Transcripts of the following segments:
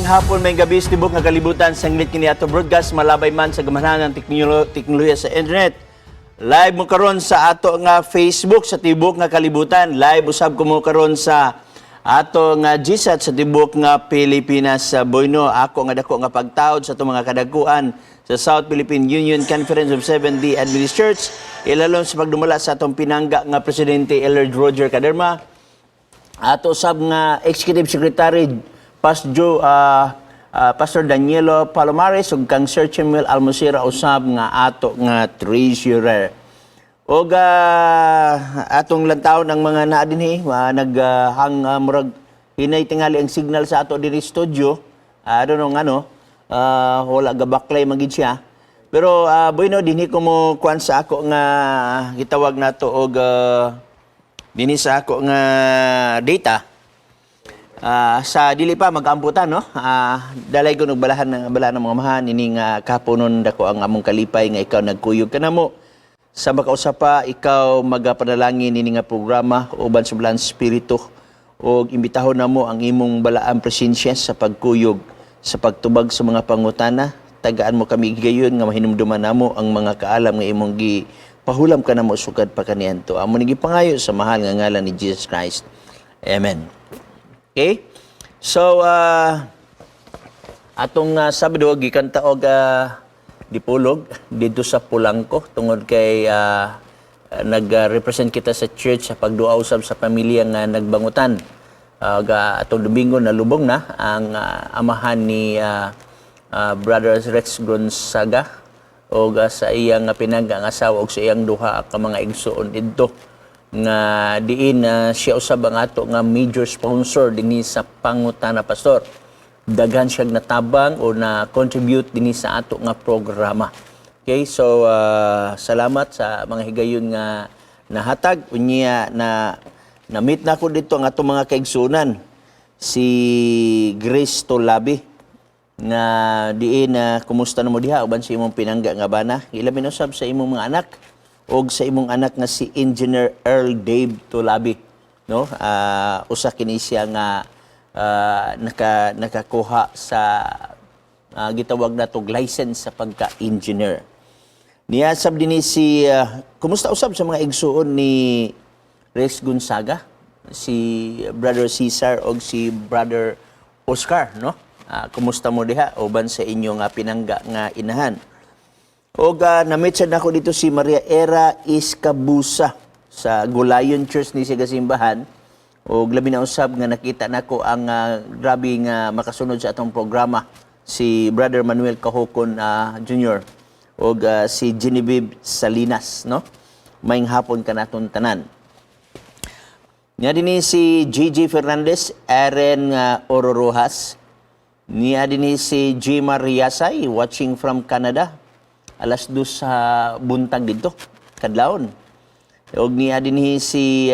Maayong hapon, maayong gabi sa tibok nga kalibutan sanglit kini ato broadcast malabay man sa gamhanan ng teknolohiya sa internet. Live mo karon sa ato nga Facebook sa tibok nga kalibutan. Live usab ko mo karon sa ato nga GSAT sa tibok nga Pilipinas sa Boyno. Ako nga dako nga pagtawd sa atong mga kadaguan sa South Philippine Union Conference of Seventh-day Adventist Church, ilalom sa pagdumala sa atong pinangga nga presidente, Elder Roger Caderma, ato sab nga Executive Secretary Pas Joe, Pastor Danielo Palomares ug kang Sir Chemuel Almosira usab nga ato nga treasurer. Og atong lantawon ang mga naa dinhi, naghang murag hinay tingali ang signal sa ato dinhi studio. I don't know ngano, wala gabaklay magid siya. Pero bueno, dinhi ko mo kuan sa ako nga gitawag nato og dinhi sa ako nga data. Sa dili pa magamputan, no. Dalay ko balahan ng balahan ng mga amahan ini nga kapunon, dako ang among kalipay nga ikaw nagkuyog kanamo. Sa makausa pa ikaw magapanalangin ini nga programa uban sa Balaan Espiritu og imbitahon namo ang imong balaang presensya sa pagkuyog, sa pagtubag sa mga pangutana. Tagaan mo kami gayon nga mahinumduman namo ang mga kaalam nga imong gi pahulam kanamo sukad pa kaniadto. Amo ni gipangayo sa mahal nga ngalan ni Jesus Christ. Amen. Okay? So, atong Sabado gikan ta og dipulog dito sa Polanco tungod kay nag-represent kita sa church sa pagduaw usab sa pamilya nga nagbangutan. Ga atong Domingo nalubong na ang amahan ni Brother Rex Gonzaga og sa iyang pinangga ang asawa og sa iyang duha ka mga igsoon didto nga diin na siya usab ang ato nga major sponsor dinhi sa Pangutana Pastor. Daghan siya natabang o na contribute dinhi sa ato nga programa. Okay, so salamat sa mga higayon nga nahatag. Unya na na-meet na ko dito ang atong mga kaigsunan, si Grace Tolabi nga diin na kumusta na mo diha uban sa imong pinangga nga bana. Ilabi na usab sa imong mga anak og sa imong anak nga si Engineer Earl Dave Tolabi, no? Usa kini siya nga nakakuha sa gitawag natog license sa pagka-engineer. Niya sab dinhi si kumusta usab sa mga igsuon ni Rex Gonzaga, si Brother Cesar og si Brother Oscar, no? Kumusta mo diha uban sa inyong pinangga nga inahan? Og na-meet sad nako dito si Maria Era Iskabusa sa Gulayon Church ni siya gasimbahan. Og labi na usab nga nakita nako ang grabe nga makasunod sa atong programa, si Brother Manuel Kahokon Jr. og si Genevieve Salinas, no? Maayong hapon kanaton tanan. Niya dinhi si Gigi Fernandez, Aaron Oro Rojas. Niya dinhi si G. Mariasay, watching from Canada. 2:00 sa buntag dito, kadlawon. Og niya dinhi si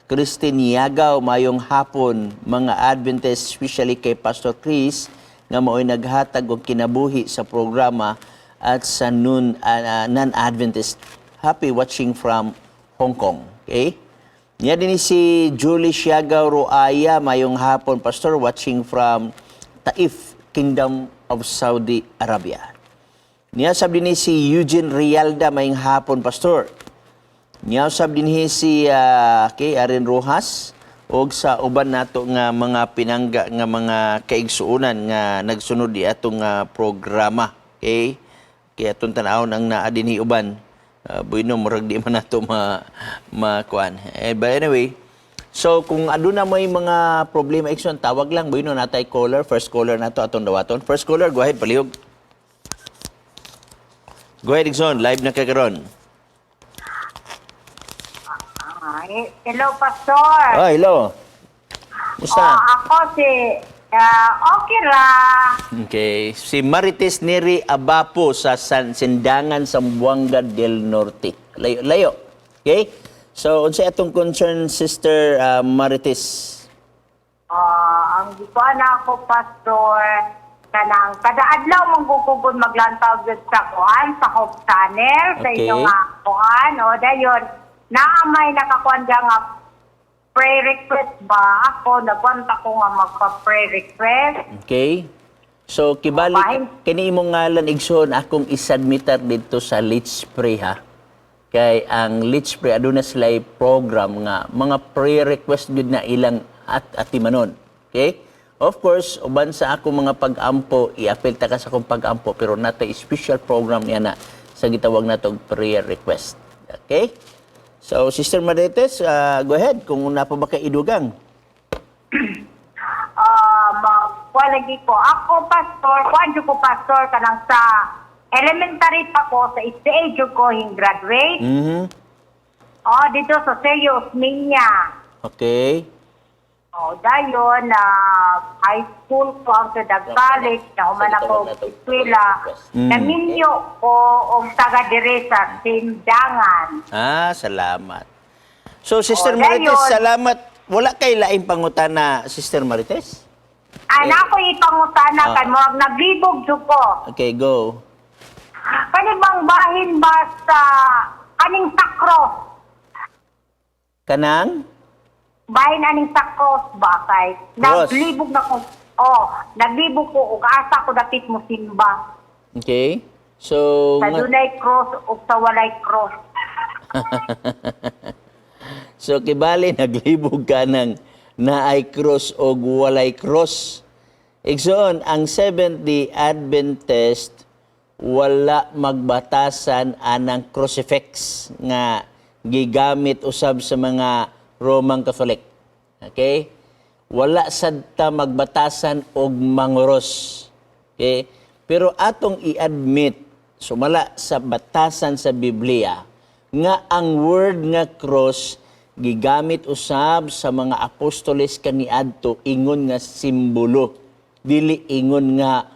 Christine Yagaw, mayong hapon, mga Adventist, especially kay Pastor Chris, nga mao'y naghatag og kinabuhi sa programa at sa non-Adventist. Happy watching from Hong Kong. Okay? Niya din si Julie Siagaw Roaya, mayong hapon, Pastor, watching from Taif, Kingdom of Saudi Arabia. Niya sab din si Eugene Rialda, mayong hapon, Pastor. Niya sab din si kay Aaron Rojas og sa uban nato nga mga pinangga nga mga kaigsuonan nga nagsunod di atong programa. Okay? Kaya atong tan-awon ang naa dinhi uban. Bueno, murag di man nato ma makuan. Eh, but anyway, so kung aduna may mga problema, igsoon, tawag lang. Bueno, natay caller, first caller nato atong dawaton. First caller, go ahead, palihog. Go ahead, igsoon, live na ka karon. Ay, hello, Pastor. Oh, hello. Musta? Oh, ako si, okay ra. Okay. Si Marites Neri Abapo sa San Sindangan, Zamboanga del Norte. Layo, layo. Okay? So, unsay atong concern, Sister Marites? Ah, ang gikuan ako, Pastor, kanang kada adlaw manggugugod maglantaw gyud sa kuan sa Hope Channel sa inyong kuan o dayon naa may nakakuan diya nga Prayer request ba ako, nagwanta ko nga magpa-prayer request. Okay? So kibali Bahin. kini imong ngalan, igsoon, akong isubmitar dito sa Let's Pray, ha. Kay ang Let's Pray aduna sila program nga mga prayer request gyud na ilang at atimanon. Okay? Of course, uban sa akong mga pag-ampo, i-appeal ta ka sa akong pag-ampo, pero natay special program niya na sa gitawag nato og prayer request. Okay? So, Sister Marites, go ahead kung naa pa ba kay idugang. Kuan lagi ko. Ako, pastor, kuan jud ko, pastor, kanang sa elementary pa ko, sa SDA jud ko hing graduate. Oh, dito sa Sergio Osmeña. Oh, dayon na high school ko ang sa college, na human ako eskwela. Naminyo ko og taga dire sa Sindangan. Ah, salamat. So, Sister Oh, Marites, dayon. salamat. Wala kay laing pangutana, Sister Marites? Ana ko ipangutana kay murag naglibog jud ko. Okay, go. Kani bang bahin ba sa kaning sakros? Kanang? Bahin aning sakros ba kay Cross. naglibog na ko. Oh, naglibog ko og asa ko dapit mo simba. Okay. So, Sa dunay cross ug sa walay cross. So kibali naglibog ka ng naay cross o walay cross. Igsoon, ang Seventh-day Adventist wala magbatasan anang crucifix nga gigamit usab sa mga Roman Catholic. Okay? Wala sad ta magbatasan og manguros. Okay? Pero atong i-admit sumala sa batasan sa Biblia nga ang word nga cross gigamit usab sa mga apostoles kaniadto ingon nga simbolo, dili ingon nga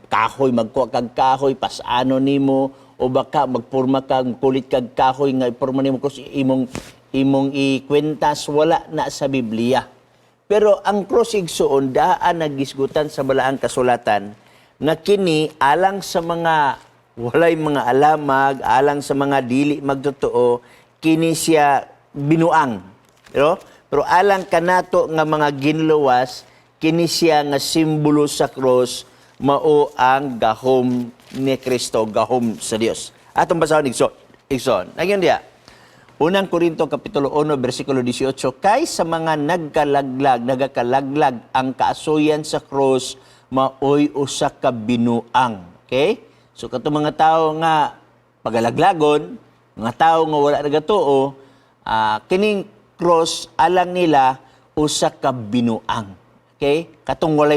kahoy. Magkuha kag kahoy, pasano nimo, o baka magpurma kag kulit kag kahoy nga ipurma nimo cross, imong ikwentas. Wala na sa Biblia. Pero ang cross, igsuon, daan nagisgutan sa balaang kasulatan nga kini alang sa mga walay mga alamag, alang sa mga dili magtotoo, kini siya binuang. Pero alang kanato nga mga ginluwas, kini siya nga simbolo sa cross mao ang gahom ni Kristo, gahom sa Dios. Atong basahon, igsoon. Igsoon. Nagyan diya. Unang Korinto kapitulo 1 bersikulo 18, "Kay sa mga nagkalaglag, nagakalaglag, ang kaasuyan sa cross maoy usa ka binuang." Okay? So kato mga tao nga pagalaglagon, mga tao nga wala nagatuo, kining cross alang nila usa ka binuang. Okay? Katong walay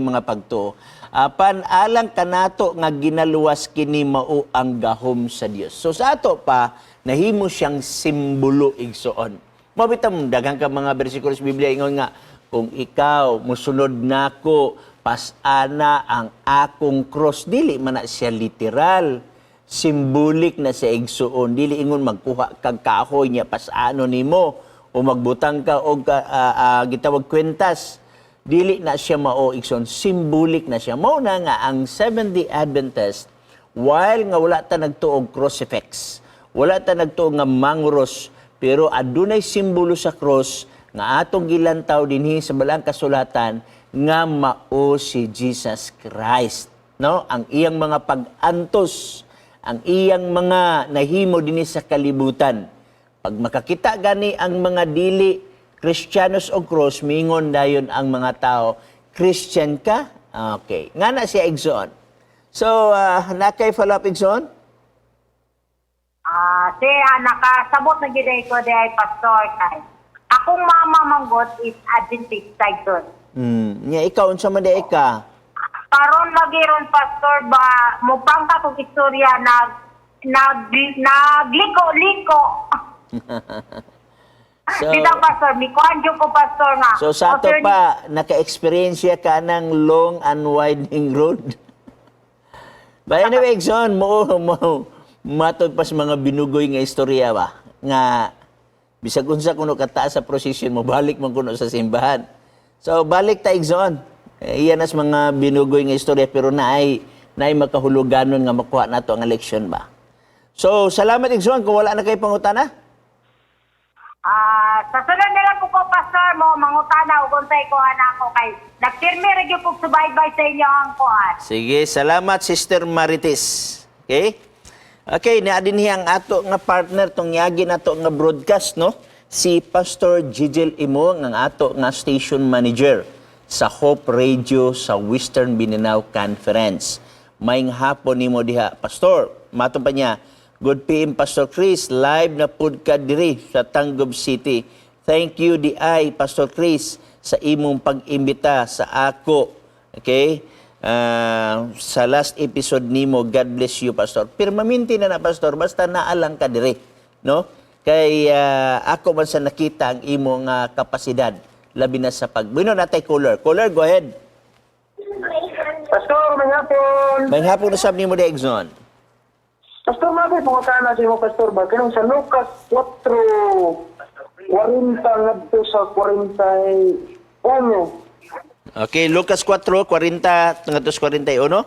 mga pagtuo. Apan alang kanato nga ginaluwas, kini mao ang gahom sa Dios. So sa ato pa nahimo siyang simbolo, igsoon. Mao bitaw daghan ka mga bersikulo sa Biblia ingon nga kung ikaw musunod nako, pasana ang akong cross. Dili man na siya literal, symbolic na sa, igsuon. Dili ingon magkuha kag kahoy niya pasano nimo o magbutang ka og gitawag kwentas. Dili na siya mao, igsoon, symbolic na siya. Mao na nga ang Seventh-day Adventist, while nga wala ta nagtuog crucifix, wala ta nagtuo nga mangros, pero adunay simbolo sa cross nga atong gilantaw dinhi sa balaang kasulatan nga mao si Jesus Christ, no? Ang iyang mga pag-antos, ang iyang mga nahimo dinhi sa kalibutan. Pag makakita gani ang mga dili Kristiyanos og cross, mingon dayon ang mga tao, "Christian ka?" Okay. Nga na siya, igsoon. So, naa kay follow up, igsoon? Ah, siya nakasabot na gid ko di ay, pastor, kay akong mama manggod is Adventist side doon. Nya ikaw, unsa man di ka? Karon lagi ron, pastor, ba mupangka kog istorya, nag nag nagliko-liko. Dito, pastor, mi kuan jud ko, pastor, nga. So sa ato Pastor, pa, naka-experience ka ng long and winding road. But anyway, igsoon, mo matod pa sa mga binugoy nga istorya ba? Nga, bisag unsa kuno kataas sa procession mo, balik man kuno sa simbahan. So, balik ta, igsoon. Eh, iyan as mga binugoy nga istorya, pero naay makahuluganon nga makuha nato ang leksyon ba. So, salamat, igsoon, kung wala na kay pangutana. Ah, Sa sunod na lang ko, Pastor, mo mangutana og unsay kuan ako kay nagpirmi ra gyud kog subaybay sa inyo ang kuan. Sige, salamat, Sister Marites. Okay? Okay, naa dinhi ang ato nga partner tong yagi nato nga broadcast, no? Si Pastor Gigel Imo, ang ato nga station manager sa Hope Radio sa Western Mindanao Conference. Maayong hapon nimo diha, Pastor. Mato pa niya, "Good PM, Pastor Chris, live na pud ka diri sa Tangub City. Thank you diay, Pastor Chris, sa imong pag-imbita sa ako." Okay? Ah, sa last episode nimo, God bless you, Pastor. Permanente na na, Pastor, basta naalang ka dire, no? Kay ako man sa nakita ang imong kapasidad labi na sa pag. Bueno, natay caller. Caller, go ahead. Pastor, maayong hapon. Maayong hapon usab nimo diha, Exxon. Pastor, mabay pangutana sa imo, Pastor, ba? Kanang sa Lucas 4, 40 ngadto sa 41. Okay, Lucas 4, 40 ngadto sa 41.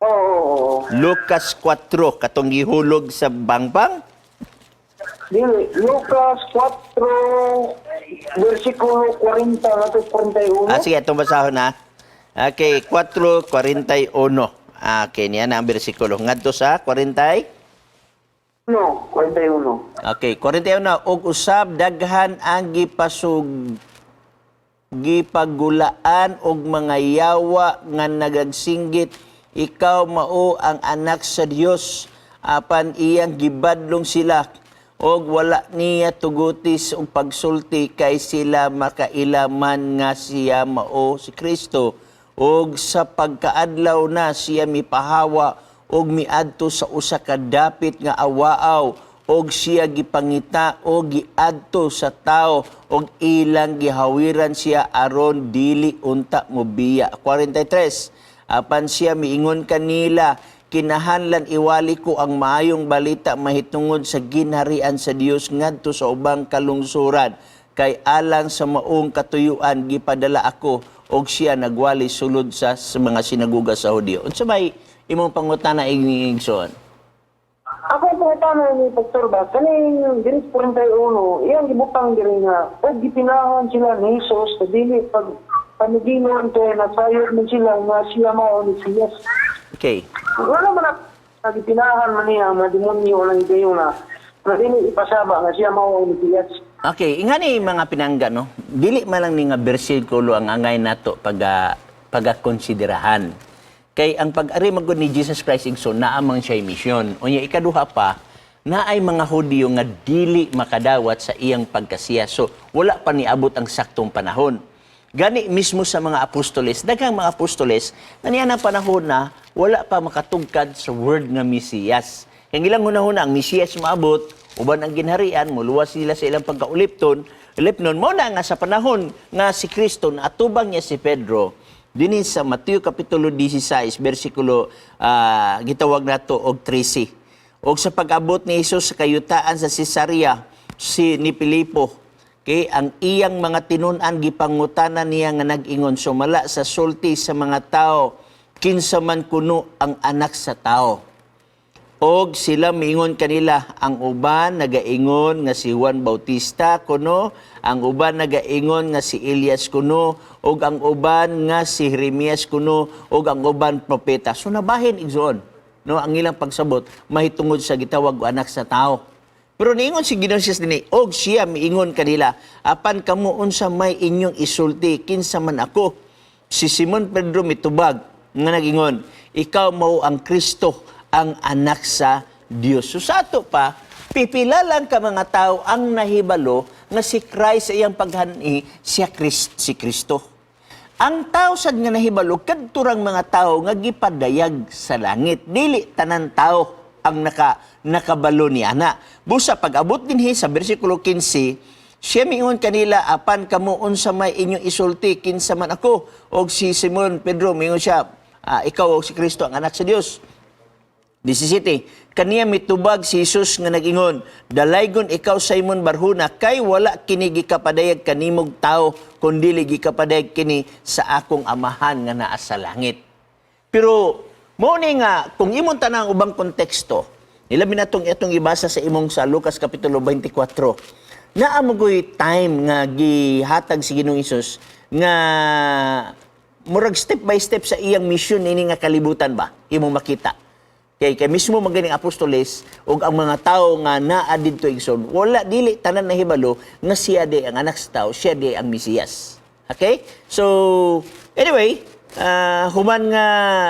Oo. Lucas 4, katong gihulog sa bangpang. Dili, Lucas 4, versikulo 40 ngadto sa 41. Ah, sige, itong basahon na. Okay, 4:41. Ah, okay, niya na ang bersikulo. Ngadto sa 40? No, 41. Okay, 41. Og usab daghan ang gipagulaan og mga yawa nga nagagsinggit, "Ikaw mao ang anak sa Dios." Apan iyang gibadlong sila og wala niya tugutis og pagsulti kay sila makaila man nga siya mao si Kristo. Og sa pagkaadlaw na siya mipahawa og miadto sa usa ka dapit nga awaaw, og siya gipangita og giadto sa tao og ilang gihawiran siya aron dili unta mobiya. 43. Apan siya miingon kanila, "Kinahanglan iwali ko ang maayong balita mahitungod sa ginharian sa Dios ngadto sa ubang kalungsuran kay alang sa maong katuyuan gipadala ako." Og siya nagwali sulod sa mga sinaguga sa Hudiyo. Unsa may imong pangutana, Igsoon? Ako pangutana ni Pastor ba, kaning diri sa 41, iyang gibutang diri nga, og gipinahan sila ni Jesus, sa dili pag paniginon kay nasayod man sila nga siya mao ni Mesiyas. Wala man na gipinahan man niya ang mga demonyo lang kayo na na dili ipasaba nga siya mao ang Mesiyas. Okay, ingani mga pinangga, no? Dili man lang ni nga bersikulo ang angay nato pagakonsiderahan. Kay ang pag-ari magud ni Jesus Christ, igsoon, naa man siya misyon. Unya ikaduha pa, naay mga Hudiyo nga dili makadawat sa iyang pagkasiya. So, wala pa niabot ang saktong panahon. Gani mismo sa mga apostoles, daghang mga apostoles, nga niya ng panahon na wala pa makatugkad sa word nga Mesiyas. Kay ilang hunahuna ang Mesiyas maabot, uban ang ginharian, muluwas sila sa ilang pagkaulipton, ulipnon, mao na nga sa panahon nga si Kristo na atubang niya si Pedro, dinhi sa Mateo Kapitulo 16, bersikulo gitawag nato og 13. Og sa pag-abot ni Hesus sa kayutaan sa Cesarea si ni Filipo, kay ang iyang mga tinun-an gipangutana niya nga nag-ingon, "Sumala sa sulti sa mga tao, kinsa man kuno ang Anak sa Tao?" Og sila miingon kanila, "Ang uban nagaingon nga si Juan Bautista kuno, ang uban nagaingon nga si Elias kuno, ug ang uban nga si Jeremias kuno, ug ang uban propeta." So nabahin, igsoon, no, ang ilang pagsabot mahitungod sa gitawag og anak sa tao. Pero niingon si Ginoong Jesus dinhi, og siya miingon kanila, "Apan kamo, unsa may inyong isulti, kinsa man ako?" Si Simon Pedro mitubag nga nagingon, "Ikaw mao ang Kristo, ang anak sa Dios." So sa ato pa, pipila lang ka mga tao ang nahibalo nga si Christ sa iyang paghani, siya Christ, si Kristo. Ang tao sad nga nahibalo, kadturang mga tao nga gipadayag sa langit. Dili tanan tao ang nakabalo ni ana. Busa pag-abot dinhi sa bersikulo 15, siya miingon kanila, "Apan kamo, unsa may inyong isulti, kinsa man ako?" Og si Simon Pedro miingon siya, "Ah, ikaw og si Kristo, ang anak sa Dios." 17. Kaniya mitubag si Jesus nga nag-ingon, "Dalaygon ikaw, Simon Barjona, kay wala kini gikapadayag kanimog tao, kundi gikapadayag kini sa akong Amahan nga naa sa langit." Pero mo ni nga kung imong tanang ubang konteksto, ilabi na tong itong ibasa sa imong sa Lucas kapitulo 24. Naa man goy time nga gihatag si Ginoong Hesus nga murag step by step sa iyang mission ini nga kalibutan ba imong makita. Kay mismo maganing apostoles ug ang mga tawo nga naa didto, igsoon, wala dili tanan nahibalo nga siya di ang anak sa tao, siya di ang Mesiyas. Okay? So, anyway, human nga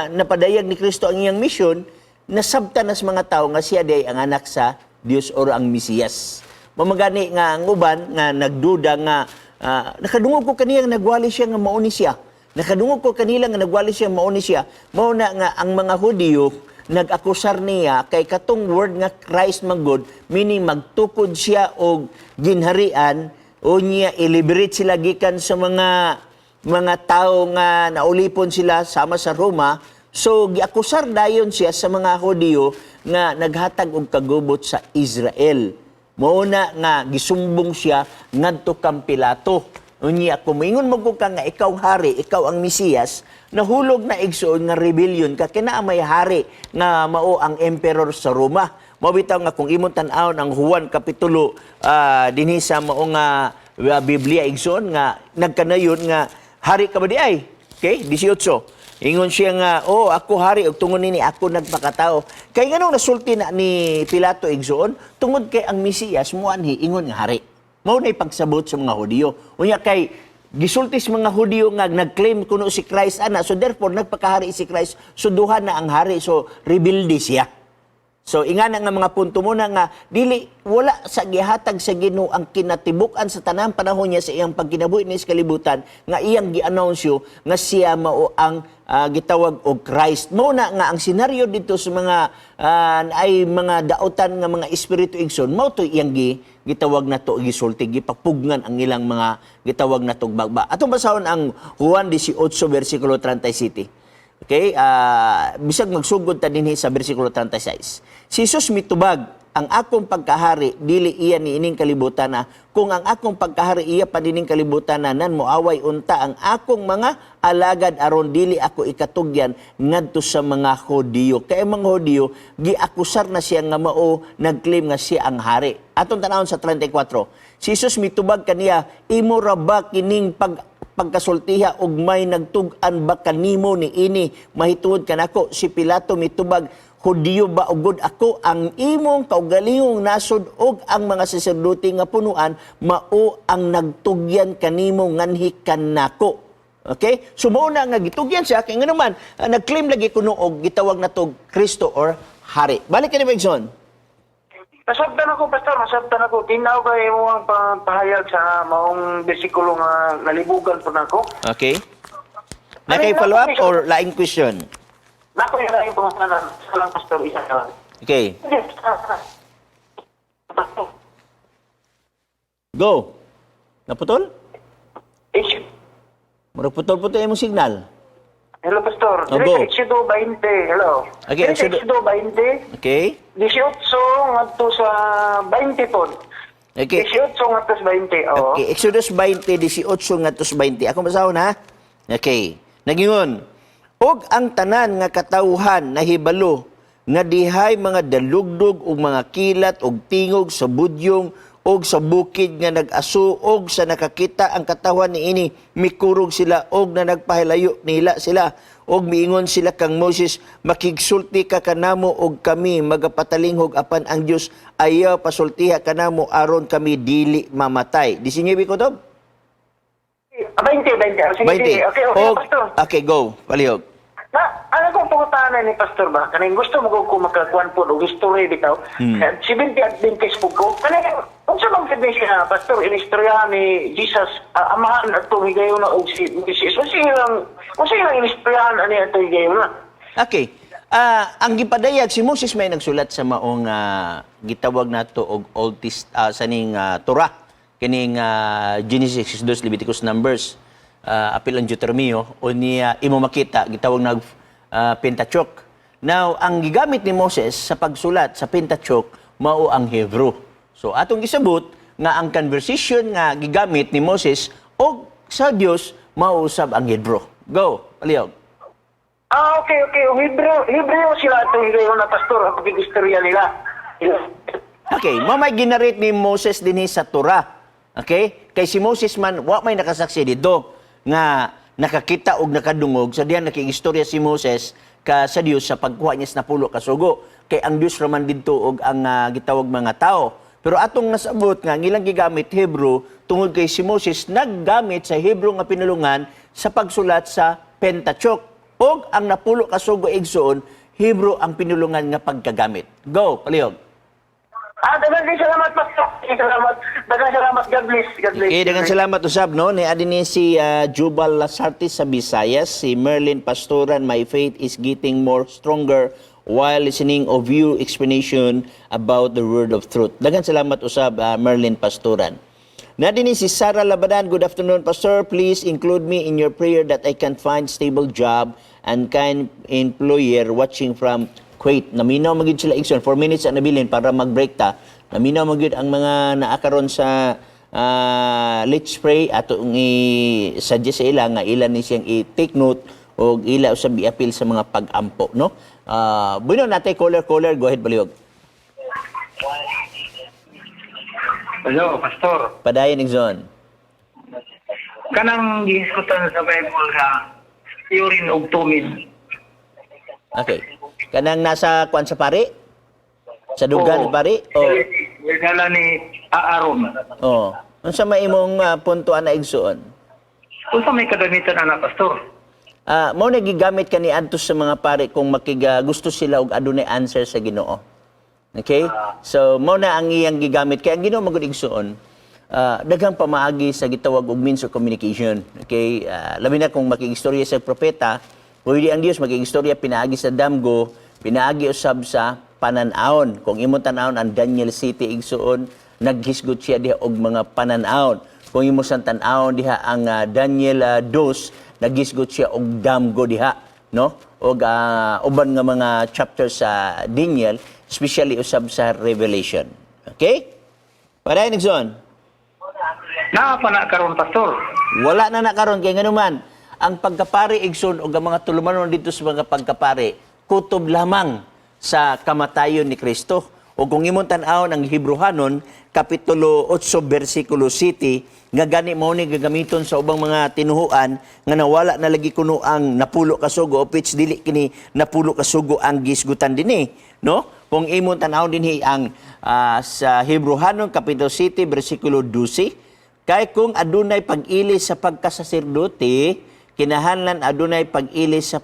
napadayag ni Kristo ang iyang mission, nasabtan na sa mga tao nga siya di ang anak sa Dios or ang Mesiyas. Mao man gani nga ang uban nga nagduda nga nakadungog ko kaniyang nagwali siya nga mao ni siya. Nakadungog ko kanila nga nagwali siya mao ni siya. Mao na nga ang mga Hudiyo nag-akusar niya kay katong word nga Christ man gud, meaning magtukod siya og ginharian o niya i-liberate sila gikan sa mga tao nga naulipon sila sama sa Roma. So giakusar dayon siya sa mga Hudiyo nga naghatag og kagubot sa Israel. Mao na nga gisumbong siya ngadto kang Pilato. Unya kung moingon mo ka nga ikaw hari, ikaw ang Mesiyas, nahulog na, igsoon, nga rebellion ka kay naa may hari nga mao ang emperor sa Roma. Mao bitaw nga kung imong tan-awon ang Juan kapitulo dinhi sa mao nga Biblia, igsoon, nga nagkanayon nga hari ka ba di ay? Okay, 18. Ingon siya nga, "Oh, ako hari ug tungod nini ako nagpakatao." Kay nganong nasulti na ni Pilato, igsoon? Tungod kay ang Mesiyas muanhi ingon nga hari. Mao na pagsabot sa mga Hudiyo. Unya kay gisulti sa mga Hudiyo nga nag-claim kuno si Christ ana, so therefore nagpakahari si Christ, so duha na ang hari, so rebelde siya. So ingana nga mga punto mo na nga dili wala sa gihatag sa Ginoo ang kinatibuk-an sa tanang panahon niya sa iyang pagkinabuhi ni sa kalibutan nga iyang gianunsyo nga siya mao ang gitawag og Christ. Mao na nga ang senaryo dito sa mga ay mga daotan nga mga espiritu, igsoon, mao to iyang gitawag na to gisulti, gipapugnan ang ilang mga gitawag na to bagba. Atong basahon ang Juan 18 versikulo 37. Okay? Bisag magsugod ta dinhi sa versikulo 36. Si Jesus mitubag, "Ang akong pagkahari dili iya niining kalibutan na. Kung ang akong pagkahari iya pa niining kalibutan na, nan moaway unta ang akong mga alagad aron dili ako ikatugyan ngadto sa mga Hudiyo." Kay ang mga Hudiyo giakusar na siya nga mao nagclaim nga siya ang hari. Atong tanawon sa 34. Si Jesus mitubag kaniya, "Imo ra ba kining pagkasultiha og may nagtug-an ba kanimo niini mahituod kanako?" Si Pilato mitubag, "Hudiyo ba ugod ako? Ang imong kaugalingong nasod og ang mga saserdote nga punuan mao ang nagtugyan kanimo nganhi kanako." Okay? So mao na nga gitugyan siya kay ngano man nag-claim lagi kuno og gitawag na to Kristo or hari. Balik kani, Benson. Nasabtan ako, Pastor, nasabtan ako. Tinaw kay mo ang pahayag sa maong bersikulo nga nalibugan po nako. Okay. Na kay follow up or laing question? Nako yung laing pangutanan. Isa lang, Pastor, isa lang. Okay. Yes, Pastor. Go. Naputol? Murag putol-putol imong signal. Hello, Pastor. Oh, go. Dili sa Exodo 20. Hello. Okay, Dili sa Exodo- Exodo 20. Okay? 18 ngadto sa 20 po. Okay. 18 ngadto sa 20. Oo. Okay, Exodus 20, 18 ngadto sa 20. Ako basahon ha. Okay. Nagingon, "Og ang tanan nga katawhan nahibalo nga dihay mga dalugdog ug mga kilat ug tingog sa budyong og sa bukid nga nag-aso og sa nakakita ang katawhan niini mikurog sila og na nagpahilayo nila sila og miingon sila kang Moses, 'Makigsulti ka kanamo og kami magapatalinghog, apan ang Dios ayaw pasultiha kanamo aron kami dili mamatay.'" 19 ko to? Ah, 20, 20. Ah, sige, 20. sige. Okay, Pastor. Okay, go. Palihog. Na, ano kong pangutana ni Pastor ba? Kaning gusto mo ko makakuan po og history bitaw. 70 Adventist po ko. Kaning unsa bang sabi siya, Pastor, inistoryahan ni Jesus, amahan atong higayon na og si Moses. Unsa ilang inistoryahan ani atong higayon na? Okay. Ang gipadayag si Moses may nagsulat sa maong gitawag nato og Old Test sa ning Torah kining Genesis, Exodus, Leviticus, Numbers, apil ang Deuteronomio o niya imo makita gitawag nag Pentateuch. Now, ang gigamit ni Moses sa pagsulat sa Pentateuch mao ang Hebrew. So atong gisabot nga ang conversation nga gigamit ni Moses og sa Dios mao usab ang Hebrew. Go, palihog. Ah, okay. Hebreo sila atong higayon na, Pastor, ang pag-istorya nila. Okay, mao may ginarate ni Moses dinhi sa Torah. Okay? Kay si Moses man wa may nakasaksi didto nga nakakita og nakadungog sa diyan nakigistorya si Moses ka sa Dios sa pagkuha niya sa napulo ka sugo. Kay ang Dios raman didto og ang gitawag mga tao. Pero atong nasabot nga ang ilang gigamit Hebrew tungod kay si Moses naggamit sa Hebrew nga pinulungan sa pagsulat sa Pentateuch. Og ang napulo ka sugo, igsoon, Hebrew ang pinulungan nga pagkagamit. Go, palihog. Daghang kay salamat, Pastor. Salamat. Daghang salamat. God bless. God bless. Okay, daghang salamat usab, no. Ni adi ni si Jubal Lasarte sa Visayas, si Merlin Pastoran, "My faith is getting more stronger while listening of you explanation about the word of truth." Daghang salamat usab, Merlin Pastoran. Na din si Sarah Labadan, "Good afternoon, Pastor. Please include me in your prayer that I can find stable job and kind employer, watching from Kuwait." Naminaw magid sila, igsoon. 4 minutes ang nabilin para mag-break ta. Naminaw magid ang mga naakaron sa let's pray. Atong i-suggest sa ila nga ila ni siyang i-take note o ila usab i-appeal sa mga pag-ampo, no? Bueno, natay caller caller, go ahead, palihog. Hello, Pastor. Padayon, igsoon. Kanang gihisgutan sa Bible nga Urim ug Thummim. Okay. Kanang nasa kuan sa pari? Sa dugan Oo. pari? O Regala ni Aaron. Oh. Unsa may imong punto ana, igsoon? Unsa may kagamitan ana, Pastor? Mao na gigamit kani adto sa mga pare kung makiga gusto sila og adunay answer sa Ginoo. Okay? So mao na ang iyang gigamit kay ang Ginoo magud, igsoon. Daghang pamaagi sa gitawag og means of communication. Okay? Labi na kung makigistorya sa propeta, pwede ang Dios makigistorya pinaagi sa damgo, pinaagi usab sa panan-awon. Kung imong tan-awon ang Daniel 7, igsoon, naghisgot siya diha og mga panan-awon. Kung imo sang tan-awon diha ang Daniel 2, naghisgot siya og damgo diha, no? Og uban nga mga chapter sa Daniel, especially usab sa Revelation. Okay? Padayon, igsoon. Naa pa na karon, Pastor. Wala na na karon kay nganuman ang pagkapari, igsoon, og ang mga tulumanon dito sa mga pagkapari kutob lamang sa kamatayon ni Kristo. O kung imong tan-awon ang Hebrehanon kapitulo 8 bersikulo 7 nga gani mao ni gagamiton sa ubang mga tinuhuan nga nawala na lagi kuno ang napulo ka sugo, of which dili kini napulo ka sugo ang gisgutan dinhi, no? Kung imong tan-awon dinhi ang sa Hebrehanon kapitulo 7 bersikulo 12, kay kung adunay pag-ili sa pagkasaserdote, kinahanglan adunay pag-ili sa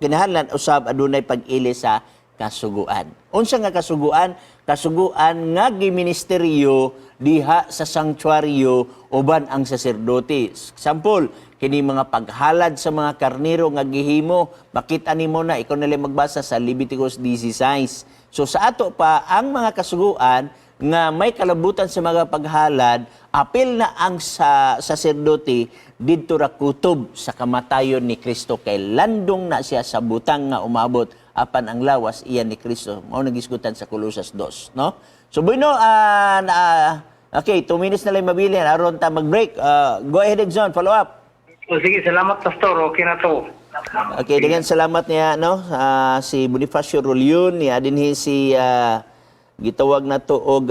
kinahanglan usab adunay pag-ili sa kasuguan. Unsa nga kasuguan? Kasuguan nga giministeryo diha sa sanctuaryo uban ang saserdote. Sample, kini mga paghalad sa mga karnero nga gihimo, makita nimo na ikaw na lang magbasa sa Leviticus 16. So sa ato pa ang mga kasuguan nga may kalabutan sa mga paghalad, apil na ang sa saserdote didto ra kutob sa kamatayon ni Kristo kay landong na siya sa butang nga umabot apan ang lawas iyan ni Kristo. Mao nagisgutan sa Colosas 2, no? So bueno, okay, 2 minutes na lang mabilin aron ta mag-break. Go ahead, Exxon, follow up. O sige, salamat, Pastor. Okay na to. Okay, daghang salamat niya, no? Si Bonifacio Rolion, niya dinhi si gitawag na to og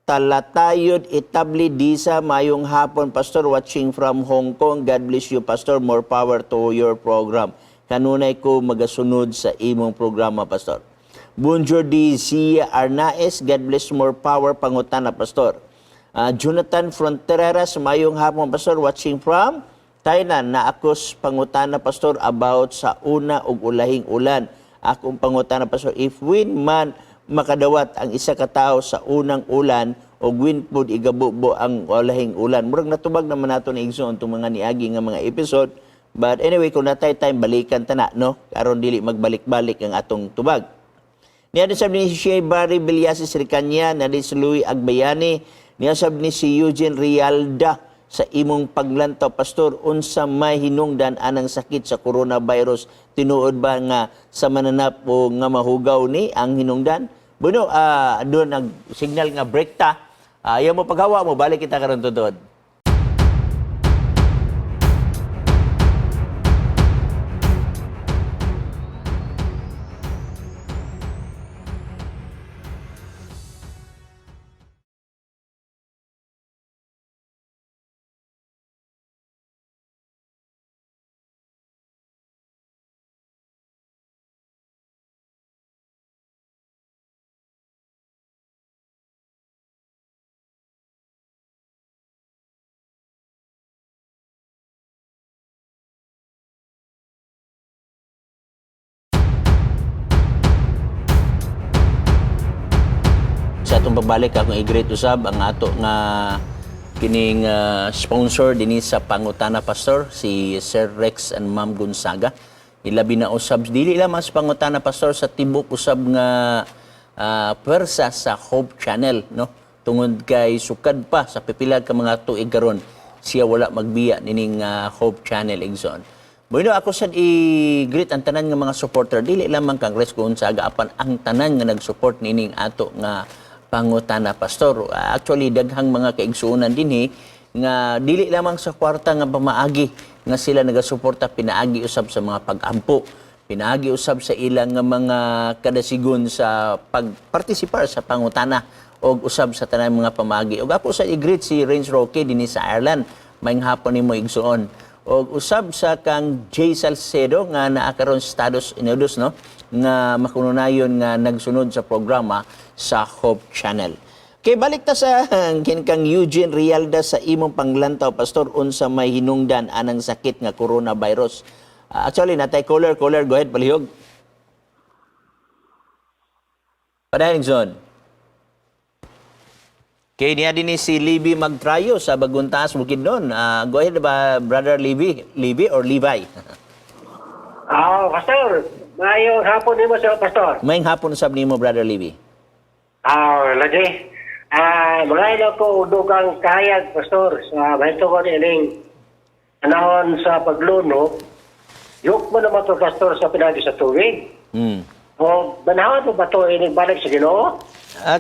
Talatayod Itabli Disa, "Mayong hapon, Pastor, watching from Hong Kong. God bless you, Pastor. More power to your program. Kanunay ko magasunod sa imong programa, Pastor." Bonjour di Zia Arnaes, "God bless, more power. Pangutana, Pastor." Jonathan Fronteras, "Mayong hapon, Pastor, watching from Thailand. Na akos pangutana, Pastor, about sa una ug ulahing ulan. Akong pangutana, Pastor, if win man makadawat ang isa ka tawo sa unang ulan o win pud igabubo ang ulahing ulan?" Murag natubag naman nato ni igsoon itong mga niagi nga mga episode. But anyway, kung natay time, balikan ta na, no? Aron dili magbalik-balik ang atong tubag. Niya din sabi ni Shea Barry Villasis Ricanya, na din si Louis Agbayani, niya sabi ni si Eugene Rialda, "Sa imong paglantaw, Pastor, unsa may hinungdan anang sakit sa coronavirus? Tinuod ba nga sa mananap o nga mahugaw ni ang hinungdan?" Bueno, doon nag signal nga break ta. Ayaw mo paghawa mo, balik kita karon tudod. atong pagbalik, akong i-greet usab ang ato nga kining sponsor dinhi sa Pangutana Pastor, si Sir Rex and Ma'am Gonzaga. Ilabi na usab dili lamang sa Pangutana Pastor, sa tibok usab nga pwersa sa Hope Channel, no, tungod kay sukad pa sa pipila ka mga tuig karon siya wala magbiya nining Hope Channel, igsoon. Bueno, ako sad i-greet ang tanan nga mga supporter, dili lamang kang Rex Gonzaga apan ang tanan nga nag-support nining ato nga Pangutana Pastor. Actually, daghang mga kaigsuonan dinhi nga dili lamang sa kwarta nga pamaagi nga sila nagasuporta, pinaagi usab sa mga pag-ampo, pinaagi usab sa ilang nga mga kadasigon sa pagpartisipar sa pangutana og usab sa tanan mga pamaagi. Og ako sa i-greet si Renz Roque dinhi sa Ireland. Maayong hapon nimo, igsuon. Og usab sa kang Jay Salcedo nga naa karon sa Estados Unidos, no, nga makununayon nga nagsunod sa programa sa Hope Channel. Kay balik ta sa kin kang Eugene Rialda sa imong panglantaw, pastor, unsa may hinungdan anang sakit nga coronavirus. Actually, natay caller. Caller, go ahead, palihog. Padayon, Zon. Kay niya din ni si Libby Magtrayo sa Baguntas, Bukidnon. Go ahead ba, Brother Libby? Libby or Levi? Ah, Pastor. Maayong hapon nimo sa Pastor. Maayong hapon sab nimo, Brother Libby. Ah, lagi. Mga ko dugang kahayag, Pastor, sa mahitungod ining panahon sa pagluno. Yuk mo naman to, Pastor, sa pinagi sa tubig. O, banhawan mo ba to ining balik sa Ginoo?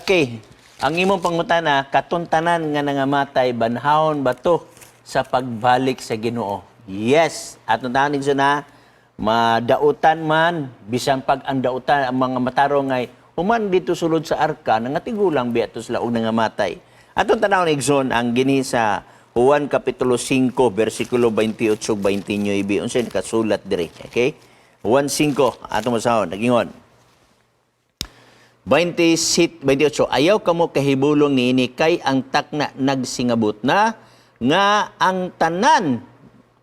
Okay. Ang imong pangutana, katuntanan nga nangamatay, banhawon ba to sa pagbalik sa Ginoo? Yes. Atong tanan na madautan man, bisan pag ang dautan, ang mga matarong ay human dito sulod sa arka, nangatigulang biya to sila og nangamatay. Atong tanawon, igsoon, ang gini sa Juan Kapitulo 5, versikulo 28 ug 29. Unsa nakasulat diri? Okay? Juan 5, atong basahon, nagingon. 27, 28, "Ayaw kamo kahibulong niini kay ang takna nagsingabot na nga ang tanan,"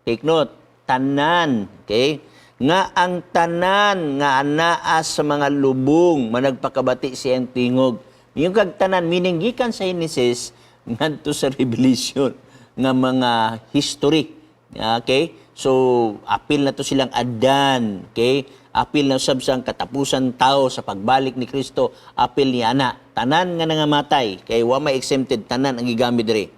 take note, tanan, okay, "nga ang tanan nga anaa sa mga lubong managpakabati siyang tingog." Yung kag tanan, meaning gikan sa Genesis ngadto sa Revelation nga mga history. Okay? So, apil na to silang Adan. Okay? Apil na sab sa katapusan tao sa pagbalik ni Kristo. Apil ni ana. Tanan nga nangamatay. Kay wa may exempted, tanan ang gigamit diri.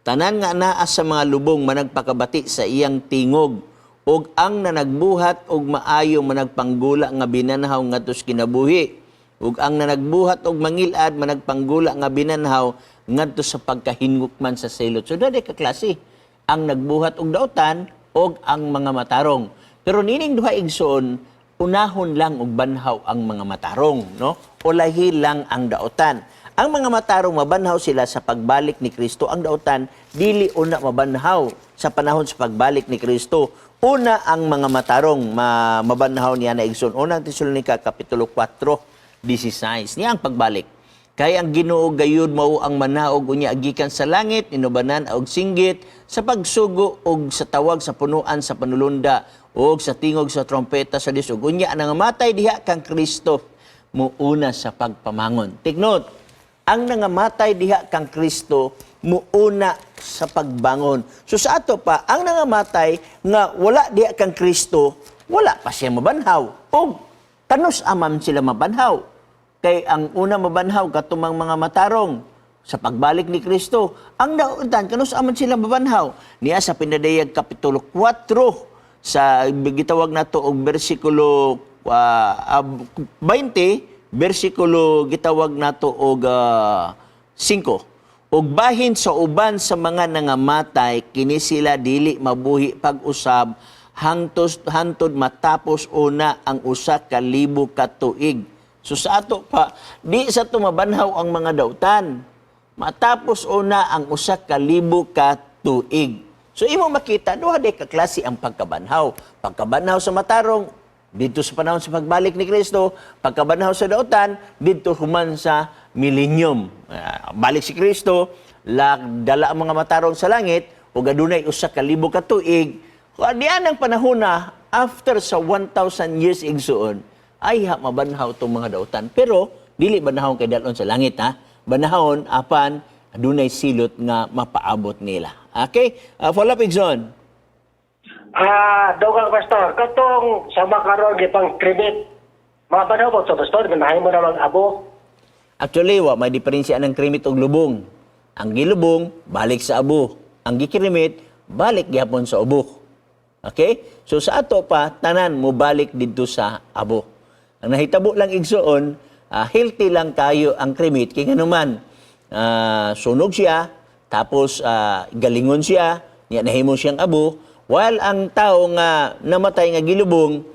"Tanan nga naa sa mga lubong managpakabati sa iyang tingog, ug ang nanagbuhat og maayo managpanggula nga binanhaw ngadto sa kinabuhi, ug ang nanagbuhat og mangilad managpanggula nga binanhaw ngadto sa pagkahingukman sa silot." So dali ka klase ang nagbuhat og dautan og ang mga matarong. Pero nining duha, igsoon, unahon lang og banhaw ang mga matarong, no? Ulahi lang ang dautan. Ang mga matarong mabanhaw sila sa pagbalik ni Kristo. Ang dautan dili una mabanhaw sa panahon sa pagbalik ni Kristo. Una ang mga matarong mabanhaw niya na, igsoon. Unang Tesalonika kapitulo 4, 16. Niya ang pagbalik. "Kay ang Ginoo gayud mao ang manaog unya gikan sa langit inubanan og singgit sa pagsugo og sa tawag sa punuan sa panulunda og sa tingog sa trompeta sa Dios, ug unya ang nangamatay diha kang Kristo muuna sa pagpamangon." Take note, ang nangamatay diha kang Kristo muuna sa pagbangon. So sa ato pa, ang nangamatay nga wala diha kang Kristo, wala pa siya mabanhaw. Og kanus amam sila mabanhaw? Kay ang una mabanhaw katumang mga matarong sa pagbalik ni Kristo. Ang dautan, kanus aman sila mabanhaw? Niya sa Pinadayag Kapitulo 4 sa gitawag nato og bersikulo 20, bersikulo gitawag nato og 5. "Ug bahin sa uban sa mga nangamatay, kini sila dili mabuhi pag-usab hangtos hantod matapos una ang 1,000 ka tuig." So sa ato pa, di sa tumabanhaw ang mga dautan. Matapos una ang 1,000 ka tuig. So imo makita, duha di ka klase ang pagkabanhaw. Pagkabanhaw sa matarong, dito sa panahon sa pagbalik ni Kristo, pagkabanhaw sa dautan, dito human sa millennium. Balik si Kristo, dala ang mga matarong sa langit, ug adunay 1,000 ka tuig. Diyan ang panahon na after sa 1,000 years, igsuon, ay ha, mabanhaw tong mga dautan. Pero dili banhaw kay dalon sa langit, ha. Banahon apan adunay silot nga mapaabot nila. Okay? Follow up, Igsoon. Dugang, Pastor, katong sa makaroon gipang cremate. Mga banaw ba ito, Pastor? Manahin mo namang abo. Actually, wa may diferensya ng cremate og lubong. Ang gilubong, balik sa abo. Ang gi-cremate, balik gihapon sa ubo. Okay? So sa ato pa, tanan mo balik didto sa abo. Ang nahitabo lang, igsoon, healthy lang kayo ang cremate kay nganuman sunog siya, tapos galingon siya, niya nahimo siyang abo, while ang tao nga namatay nga gilubong,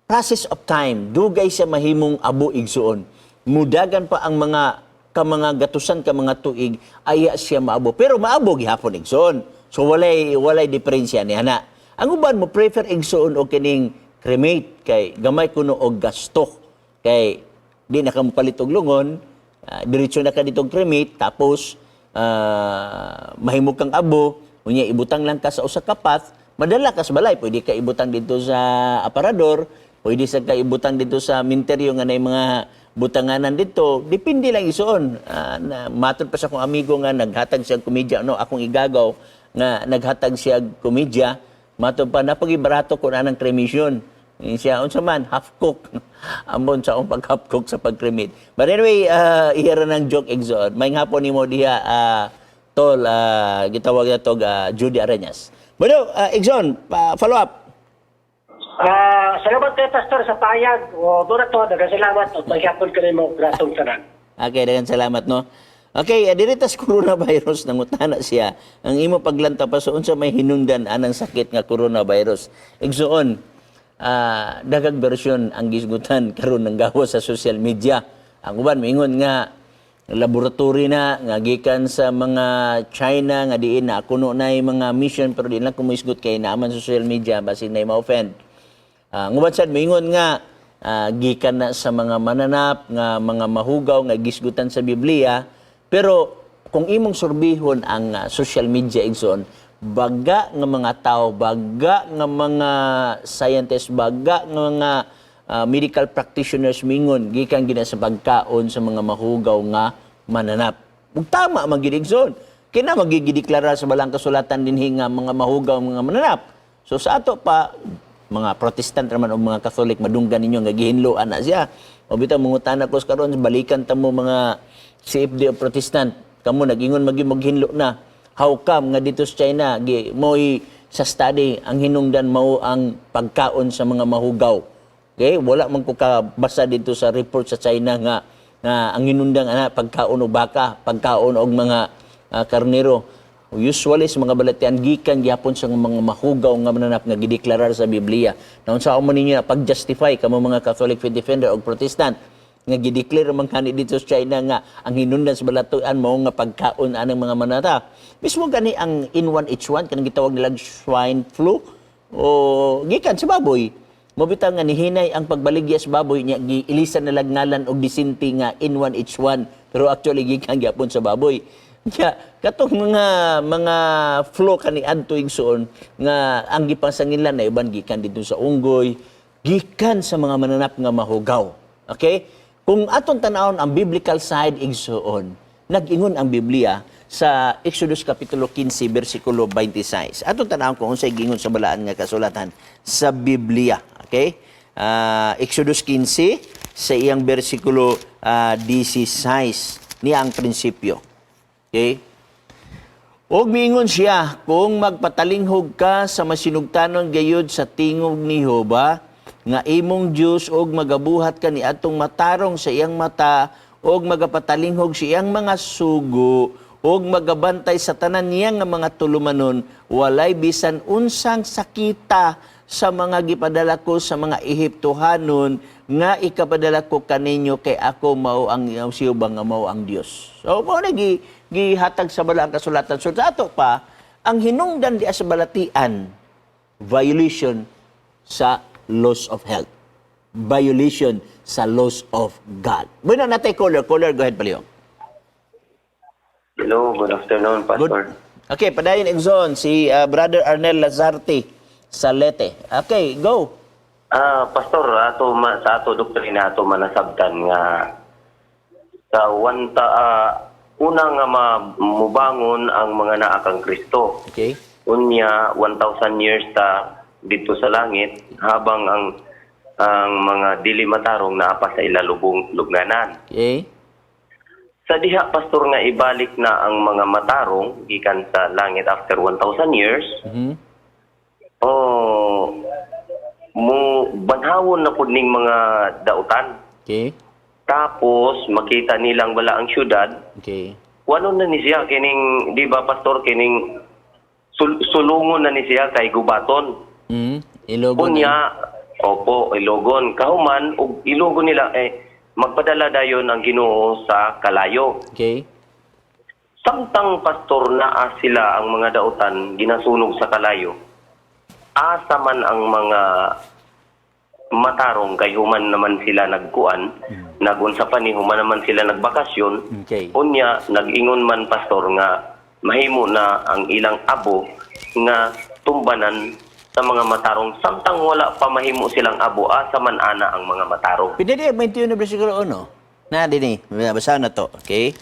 process of time, dugay siya mahimong abo, igsuon. Mudagan pa ang mga ka mga gatusan ka mga tuig aya siya maabo. Pero maabo gihapon, igsuon. So walay walay diferensya ni ana. Ang uban mo prefer, igsuon, og kining cremate kay gamay kuno og gasto. Kay di na ka mopalit og lungon, diretso na ka dito cremate, tapos mahimo kang abo, unya ibutang lang ka sa usa ka path, madala ka sa balay, pwede ka ibutang dito sa aparador, pwede sa ka ibutang dito sa minteryo nga nay mga butanganan dito, depende lang, igsoon. Na, matod pa sa akong amigo nga naghatag siya og komedya, no, akong igagaw nga naghatag siya og komedya, matod pa napagibarato ko na ng cremation. Yun siya, unsa man, half cook. Ambon sa akong pag half cook sa pag-cremate. But anyway, iya ra ng joke, igsoon. May hapon nimo diha, tol, gitawag na to, Judy Areñas. Bueno, igsoon, pa follow up. Salamat kay Pastor sa payag. O, doon na to, daghang salamat. At maghapon ka mo gratong tanan. Okay, daghang salamat, no. Okay, diri tas coronavirus, nangutana siya. Ang imo paglanta pa sa unsa may hinungdan anang sakit nga coronavirus. Igsoon, daghang bersyon ang gisgutan karon ng gawas sa social media. Ang uban moingon nga laboratory na nga gikan sa mga China nga diin na kuno na mga mission, pero di lang ko moisgot kay naaman sa social media, basig na ma-offend. Nguban sad moingon nga gikan na sa mga mananap nga mga mahugaw nga gisgutan sa Biblia, pero kung imong surbihon ang social media, igsoon, baga nga mga tao, baga nga mga scientists, baga nga mga medical practitioners mingon gikan gina sa pagkaon sa mga mahugaw nga mananap. Ug tama man gid, igsoon. Kina magigideklara sa balang kasulatan dinhi nga mga mahugaw mga mananap. So sa ato pa, mga Protestant raman o mga Catholic, madunggan ninyo nga gihinloan na siya. O bitaw mangutana ko sa karon, balikan ta mo mga CFD o Protestant. Kamo nag-ingon magi maghinlo na. How come nga dito sa China gi mo'y sa study ang hinungdan mao ang pagkaon sa mga mahugaw? Okay, wala man ko kabasa dito sa report sa China nga nga ang hinungdan ana pagkaon og baka, pagkaon og mga karnero. Usually sa mga balatian gikan gyapon sa mga mahugaw nga mananap nga gideklarar sa Biblia. Naunsa man ninyo na pag-justify kamo mga Catholic faith defender og Protestant nga gideclare man kani dito sa China nga ang hinungdan sa balatuan mao nga pagkaon anang mga mananap? Mismo gani ang N1H1 kanang gitawag nilang swine flu o gikan sa baboy. Mao bitaw nga nihinay ang pagbaligya sa baboy niya, giilisan na lang ngalan og disinti nga N1H1, pero actually gikan gyapon sa baboy. Ya, katong mga mga flu kani adto, igsoon, nga ang gipasangilan na uban gikan dito sa unggoy, gikan sa mga mananap nga mahugaw. Okay? Kung aton tan-awon ang biblical side, igsoon, nag-ingon ang Biblia sa Exodus kapitulo 15 bersikulo 26. Aton tan-awon kung unsay giingon sa balaan nga kasulatan sa Biblia. Okay? Exodus 15 sa iyang bersikulo 16 niya ang prinsipyo. Okay? Og miingon siya, kung magpatalinghog ka sa masinugtanon gayud sa tingog ni Jehova, nga imong Dios, og magabuhat ka ni atong matarong sa iyang mata, og magapatalingog sa iyang mga sugo, og magabantay sa tanan niya nga mga tulumanon, walay bisan unsang sakita sa mga gipadala ko sa mga Ehiptohanon nga ikapadala ko kaninyo, kay ako mao ang si Jehova nga mao ang Dios. So mao na gihatag sa balaang kasulatan. So sa ato pa, ang hinungdan di sa balatian, violation sa laws of health. Violation sa laws of God. Bueno, natay caller. Caller, go ahead, palihog. Hello, good afternoon, Good. Pastor. Okay, padayon, igsoon si Brother Arnel Lazarte sa Leyte. Okay, go. Pastor, ato ma, sa ato doktrina ato manasabtan nga Sa one ta, una nga mubangon ang mga naa kang Kristo. Unya 1,000 years ta dito sa langit habang ang mga dili matarong naa pa sa ilalubong lubnganan. Sa diha, pastor, nga ibalik na ang mga matarong gikan sa langit after 1,000 years, oh, mo banhawon na pud ning mga dautan. Tapos makita nilang wala ang syudad. Wano na ni siya kining, di ba, pastor, kining sulungon na ni siya kay gubaton. Ilogon. Unya, opo, ilogon. Kahuman og ilogon nila eh magpadala dayon ang Ginoo sa kalayo. Samtang, pastor, naa sila ang mga dautan ginasunog sa kalayo. Asa man ang mga matarong kay human naman sila nagkuan, nagunsa pa ni human naman sila nagbakasyon? Unya nag-ingon man, pastor, nga mahimo na ang ilang abo nga tumbanan sa mga matarong. Samtang wala pa mahimo silang abo, asa man ana ang mga matarong? Pinadayag 21 versikulo 1. Na dinhi, basa na to, okay?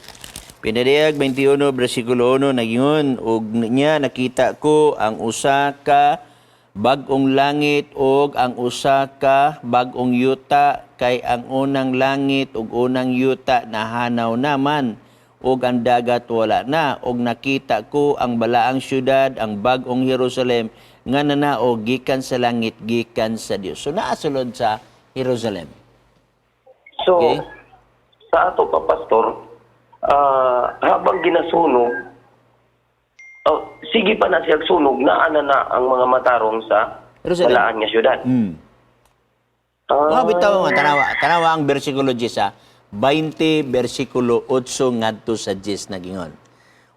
Pinadayag 21 versikulo 1 nagingon, "Ug niya nakita ko ang usa ka bag-ong langit ug ang usa ka bag-ong yuta, kay ang unang langit ug unang yuta nahanaw naman ug ang dagat wala na. Ug nakita ko ang balaang syudad, ang bag-ong Jerusalem, nga nanaog gikan sa langit gikan sa Dios." So naa sulod sa Jerusalem. So, sa ato pa, pastor, habang ginasunog, oh, sige pa na siya sunog, naa na na ang mga matarong sa Jerusalem. balaan nga syudad. Mga bitaw nga tanawa, tanawa ang versikulo 10 ha. 20 versikulo 8 ngadto sa 10 nagingon,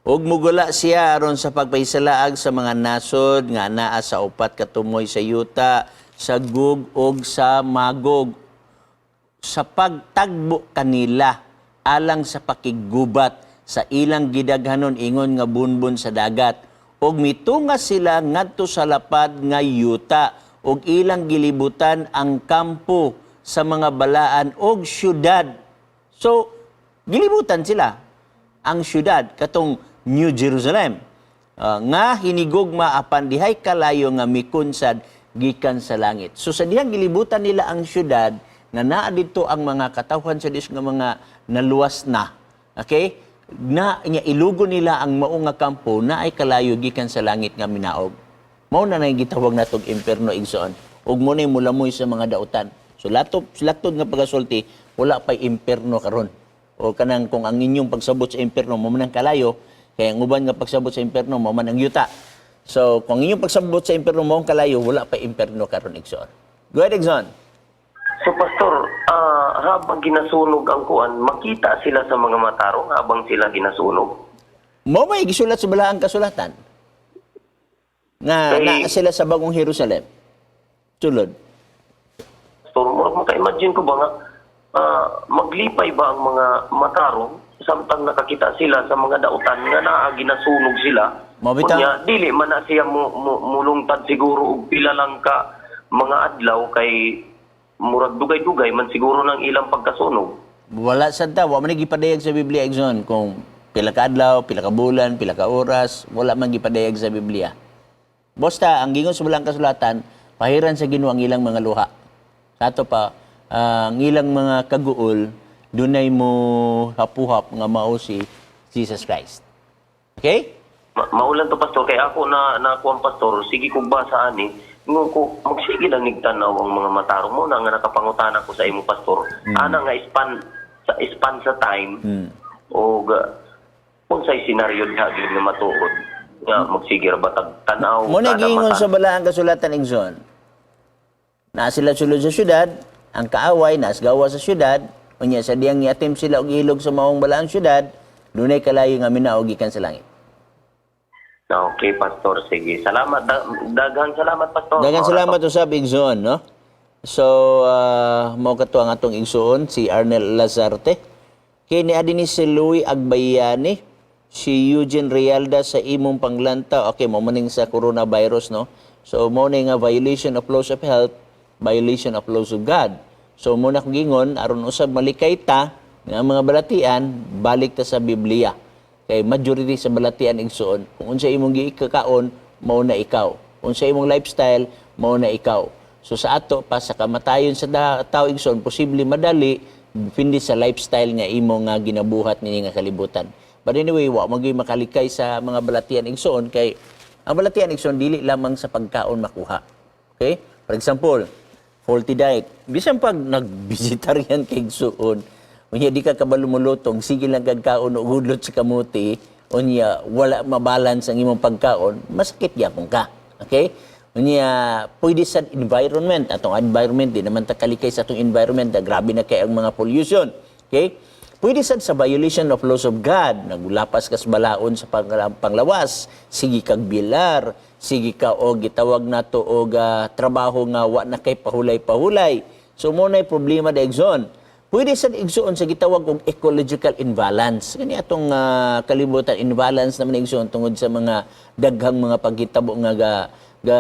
"Ug mugula siya aron sa pagpahisalaag sa mga nasod nga naa sa upat ka tumoy sa yuta, sa Gog ug sa Magog, sa pagtagbo kanila alang sa pakiggubat sa ilang gidaghanon ingon nga bunbon sa dagat. Ug mitunga sila ngadto sa lapad nga yuta ug ilang gilibutan ang kampo sa mga balaan og syudad." So gilibutan sila ang syudad katong New Jerusalem, nga hinigugma apan dihay kalayo nga mikunsad gikan sa langit. So sa dihang gilibutan nila ang syudad nga naa didto ang mga katawhan sa Dios nga mga naluwas na. Okay? Na nya ilugo nila ang mao nga kampo na ay kalayo gikan sa langit nga minaog. Mao na nang gitawag natog impierno, igsoon. Ug mo na mulamoy sa mga dautan. So latop latod nga pagasulti, wala pay impierno karon. O kanang kung ang inyong pagsabot sa impierno mo man ang kalayo, kaya ang uban nga pagsabot sa impierno mo man ang yuta. So kung ang inyong pagsabot sa impierno mo ang kalayo, wala pa impierno karon, igsoon. Go ahead, igsoon. So pastor, habang ginasunog ang kuan, makita sila sa mga matarong habang sila ginasunog? Mo may gisulat sa balaang kasulatan nga naa sila sa bagong Jerusalem. Sulod. Pastor, murag maka-imagine ko ba nga maglipay ba ang mga matarong samtang nakakita sila sa mga dautan nga naa ginasunog sila? Mao bitaw. Unya, dili man na siya mulungtad siguro og pila lang ka mga adlaw kay murag dugay-dugay man siguro ng ilang pagkasunog. Wala sad ta, wa man ni gipadayag sa Biblia, igsoon, kung pila ka adlaw, pila ka bulan, pila ka oras, wala man gipadayag sa Biblia. Basta ang gingon sa balaang kasulatan, pahiran sa Ginoo ang ilang mga luha. Sa ato pa, ang ilang mga kaguol, dunay mo hapuhap nga mao si Jesus Christ. Okay? Maulan to, pastor, kay ako na nakuha ang pastor, sige kog basa ani ingon ko magsige lang nigtanaw ang mga matarong mo na nga nakapangutana ko sa imo, pastor, ana nga span sa time og unsay senaryo diha gid nga matuod nga magsige ra ba tag tan-aw Mo na kada giingon mata? sa balaang kasulatan, igsoon. Naa sila sulod sa syudad, ang kaaway naas gawa sa syudad, unya sa diyang yatim sila og ilog sa maong balaang syudad, dunay kalayo nga minaog gikan sa langit. Okay, pastor, sige. Salamat, daghang salamat, pastor. Daghang Mao na salamat to. usab, igsoon, no? So, mao kato ang atong igsoon si Arnel Lazarte. Kay ni adi ni si Louis Agbayani, si Eugene Rialda sa imong panglantaw. Okay, mo maning sa coronavirus, no? So, mo ni nga violation of laws of health, violation of laws of God. So, mo na kong gingon, aron usab malikay ta, Nga ang mga balatian, balik ta sa Biblia. Kay majority sa balatian, igsoon, kung unsa imong giikakaon, mao na ikaw. Kung sa imong lifestyle, mao na ikaw. So sa ato pa sa kamatayon sa tao, igsoon, posible madali depende sa lifestyle nga imo nga ginabuhat nini nga kalibutan. But anyway, wa man gyud makalikay sa mga balatian, igsoon, kay ang balatian, igsoon, dili lamang sa pagkaon makuha. Okay? For example, faulty diet. Bisan pag nag-vegetarian kay, igsoon, unya di ka kabalo molutong, sige lang kag kaon og hudlot sa kamuti, unya wala mabalance ang imong pagkaon, masakit gyapon ka. Okay? Unya pwede sa environment, atong environment, di naman ta kalikay sa atong environment, da, grabe na kay ang mga pollution. Okay? Pwede sad sa violation of laws of God, nagulapas kas balaon sa panglawas, sige kag bilar, sige ka og gitawag nato og trabaho nga wa na kay pahulay-pahulay. So mo nay problema da, igsoon. Pwede sad, igsoon, sa gitawag og ecological imbalance. Kani atong kalibutan, imbalance naman, igsoon, tungod sa mga daghang mga paghitabo nga ga, ga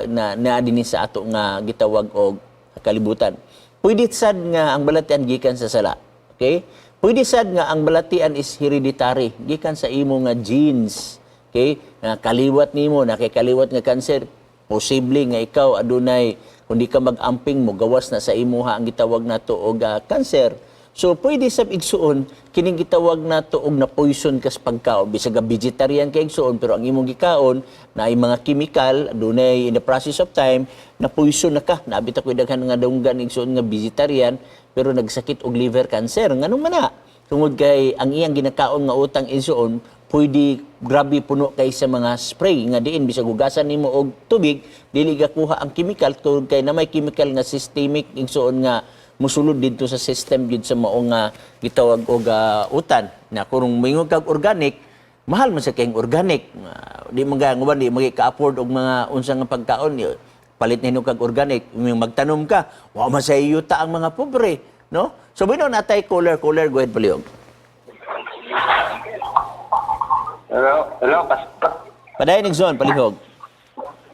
na naa dinhi sa ato nga gitawag og kalibutan. Pwede sad nga ang balatian gikan sa sala. Okay? Pwede sad nga ang balatian is hereditary, gikan sa imo nga genes. Okay? Nga kaliwat nimo, nakikaliwat nga cancer, posible nga ikaw adunay, kung di ka mag-amping mo gawas na sa imuha ang gitawag nato og cancer. So pwede sab, igsuon, kining gitawag nato og na poison kas pagkaon, bisag vegetarian kay, igsuon, pero ang imong gikaon na ay mga chemical, adunay in the process of time na poison na ka. Naabit ako daghan nga dunggan, igsuon, nga vegetarian pero nagsakit og liver cancer. Nganong man na? Tungod kay ang iyang ginakaon nga utang, igsuon, pwede grabe puno kay sa mga spray nga diin bisag hugasan nimo og tubig, dili gakuha ang chemical, tungod kay na may chemical nga systemic, igsuon, nga musulod didto sa system gid sa mao nga gitawag og utan na kung moingon kag organic, mahal man sa kayong organic. Di man ga nguban di magi ka-afford og mga unsa nga pagkaon, palit nino kag organic, yung magtanom ka, wa man sa yuta ang mga pobre, no? So bueno, natay caller. Caller, go ahead, palihog. Hello, hello, Pastor. Padayon, igsoon, palihog.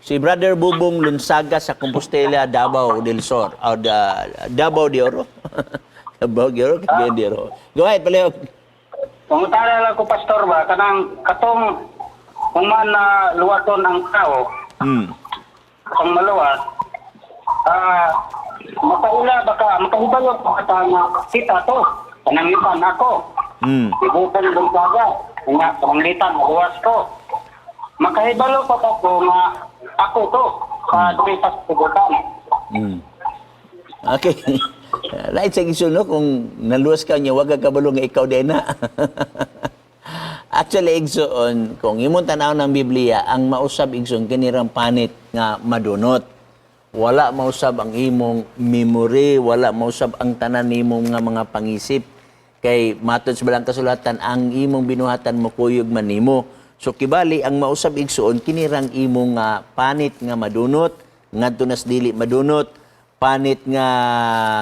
Si Brother Bubong Lunsaga sa Compostela, Davao del Sur. O, Davao de Oro. Davao de Oro, Cagayan de Oro. Go ahead, palihog. Pangutana lang ko, Pastor ba, kanang katong human na luwaton ang tao, ang maluwas, makaula baka, makahibalo pa ka nga kita to, kanangitan ako, Ibutan Gonzaga, nga panglitan, luwas ko. Makahibalo pa ko nga ako to, sa diri sa tugutan. Okay. Right sa igsoon, no, kung naluwas ka niya, wag ka kabalo nga ikaw din na. Actually, igsoon, kung imong tanaw ng Biblia, ang mausab, igsoon, kinirang panit nga madunot. Wala mausab ang imong memory, wala mausab ang tanan nimong nga mga pangisip. Kay matod sa balang kasulatan, ang imong binuhatan mo kuyog man nimo. So kibali ang mausab, igsoon, kinirang imong nga panit nga madunot ngadto nas dili madunot, panit nga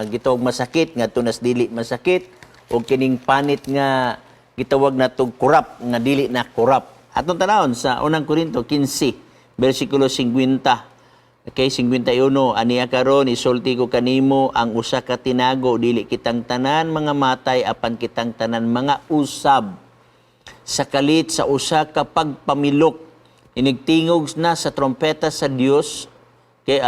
gitawag masakit ngadto nas dili masakit, o kining panit nga gitawag natog corrupt nga dili na corrupt. Atong tanawon sa Unang Korinto 15 bersikulo 50. Okay, 51, aniya karon isulti ko kanimo ang usa ka tinago: dili kitang tanan mga matay, apan kitang tanan mga usab sa kalit sa usa ka pagpamilok, inigtingog na sa trompeta sa Dios, kay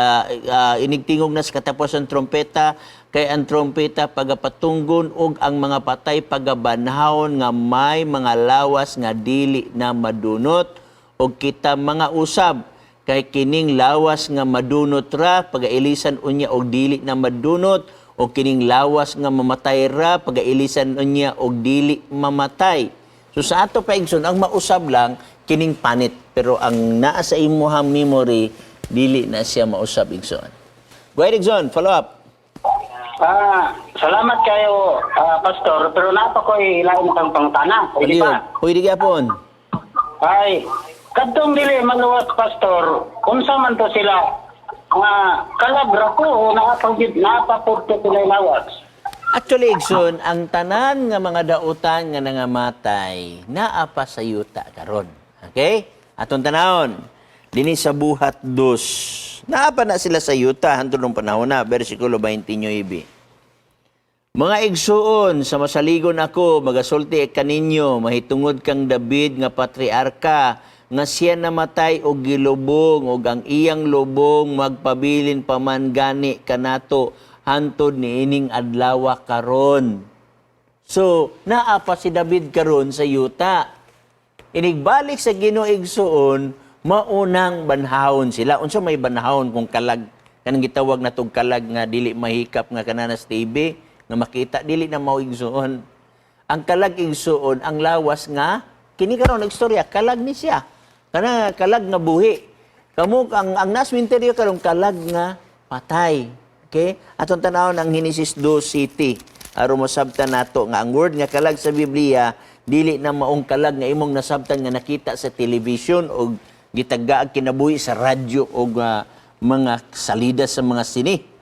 inigtingog na sa katapusan trompeta, kay ang trompeta pagapatunggon ug ang mga patay pagabanhawon nga may mga lawas nga dili na madunot, ug kita mga usab. Kay kining lawas nga madunot ra pagailisan unya og dili na madunot, o kining lawas nga mamatay ra pagailisan unya og dili mamatay. So sa ato pa, igsoon, ang mausab lang kining panit, pero ang naa sa imuhang memory dili na siya mausab, igsoon. Go ahead, igsoon, follow up. Salamat kayo, Pastor, pero naa pa ko'y lain kang pangutana. Pwede Pwede ba? Pwede gyapon. Ay, kadtong dili maluwas, Pastor, unsa man to sila nga kalabra ko o naapapurto sila lawas? Actually, igsoon, ang tanan nga mga dautan nga nangamatay, naa pa sa yuta karon. Okay? Atong tanawon, dinhi sa Buhat 2. Naa pa na sila sa yuta hantod nung panahon na, versikulo 29. Mga igsuon, sa masaligon ako, magasulti kaninyo, mahitungod kang David nga patriarka, nga siya namatay og gilubong, og ang iyang lubong magpabilin pa man gani kanato hantod niining adlawa karon. So, naa pa si David karon sa yuta. Inigbalik sa Ginoo, igsuon, maunang banhawon sila. Unsa may banhawon kung kalag kanang gitawag na tog kalag nga dili mahikap nga kananas TV nga makita, dili na mao, igsuon. Ang kalag, igsuon, ang lawas nga kini karon nagstorya kalag ni siya. Kana kalag nga buhi. Kamo ang nas minteryo karon kalag nga patay. Okay? Atong tanawon ang Genesis 2 City. Aron mosabtan nato nga ang word nga kalag sa Biblia dili na maong kalag nga imong nasabtan nga nakita sa television o gitagaag kinabuhi sa radyo o mga salida sa mga sine.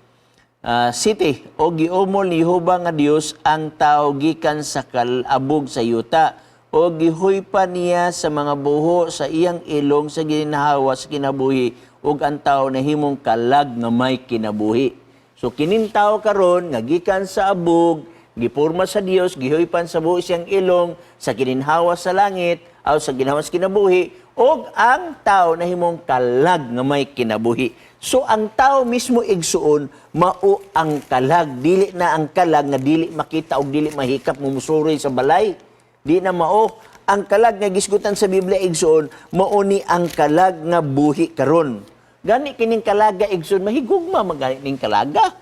City o giumol ni Jehova nga Dios ang tao gikan sa kalabog sa yuta o gihuypa niya sa mga buho sa iyang ilong sa ginhawa sa kinabuhi ug ang tao nahimong kalag nga may kinabuhi. So kining tao karon nga gikan sa abog, gipurma sa Dios, gihuypan sa buho siyang ilong sa kininhawa sa langit aw sa ginhawa sa kinabuhi ug ang tao nahimong kalag nga may kinabuhi. So ang tao mismo, igsuon, mao ang kalag, dili na ang kalag nga dili makita og dili mahikap mumusuroy sa balay. Di na mao ang kalag nga gisgutan sa Biblia, igsuon, mao ni ang kalag nga buhi karon. Gani kining kalaga, igsuon, mahigugma magani ning kalaga.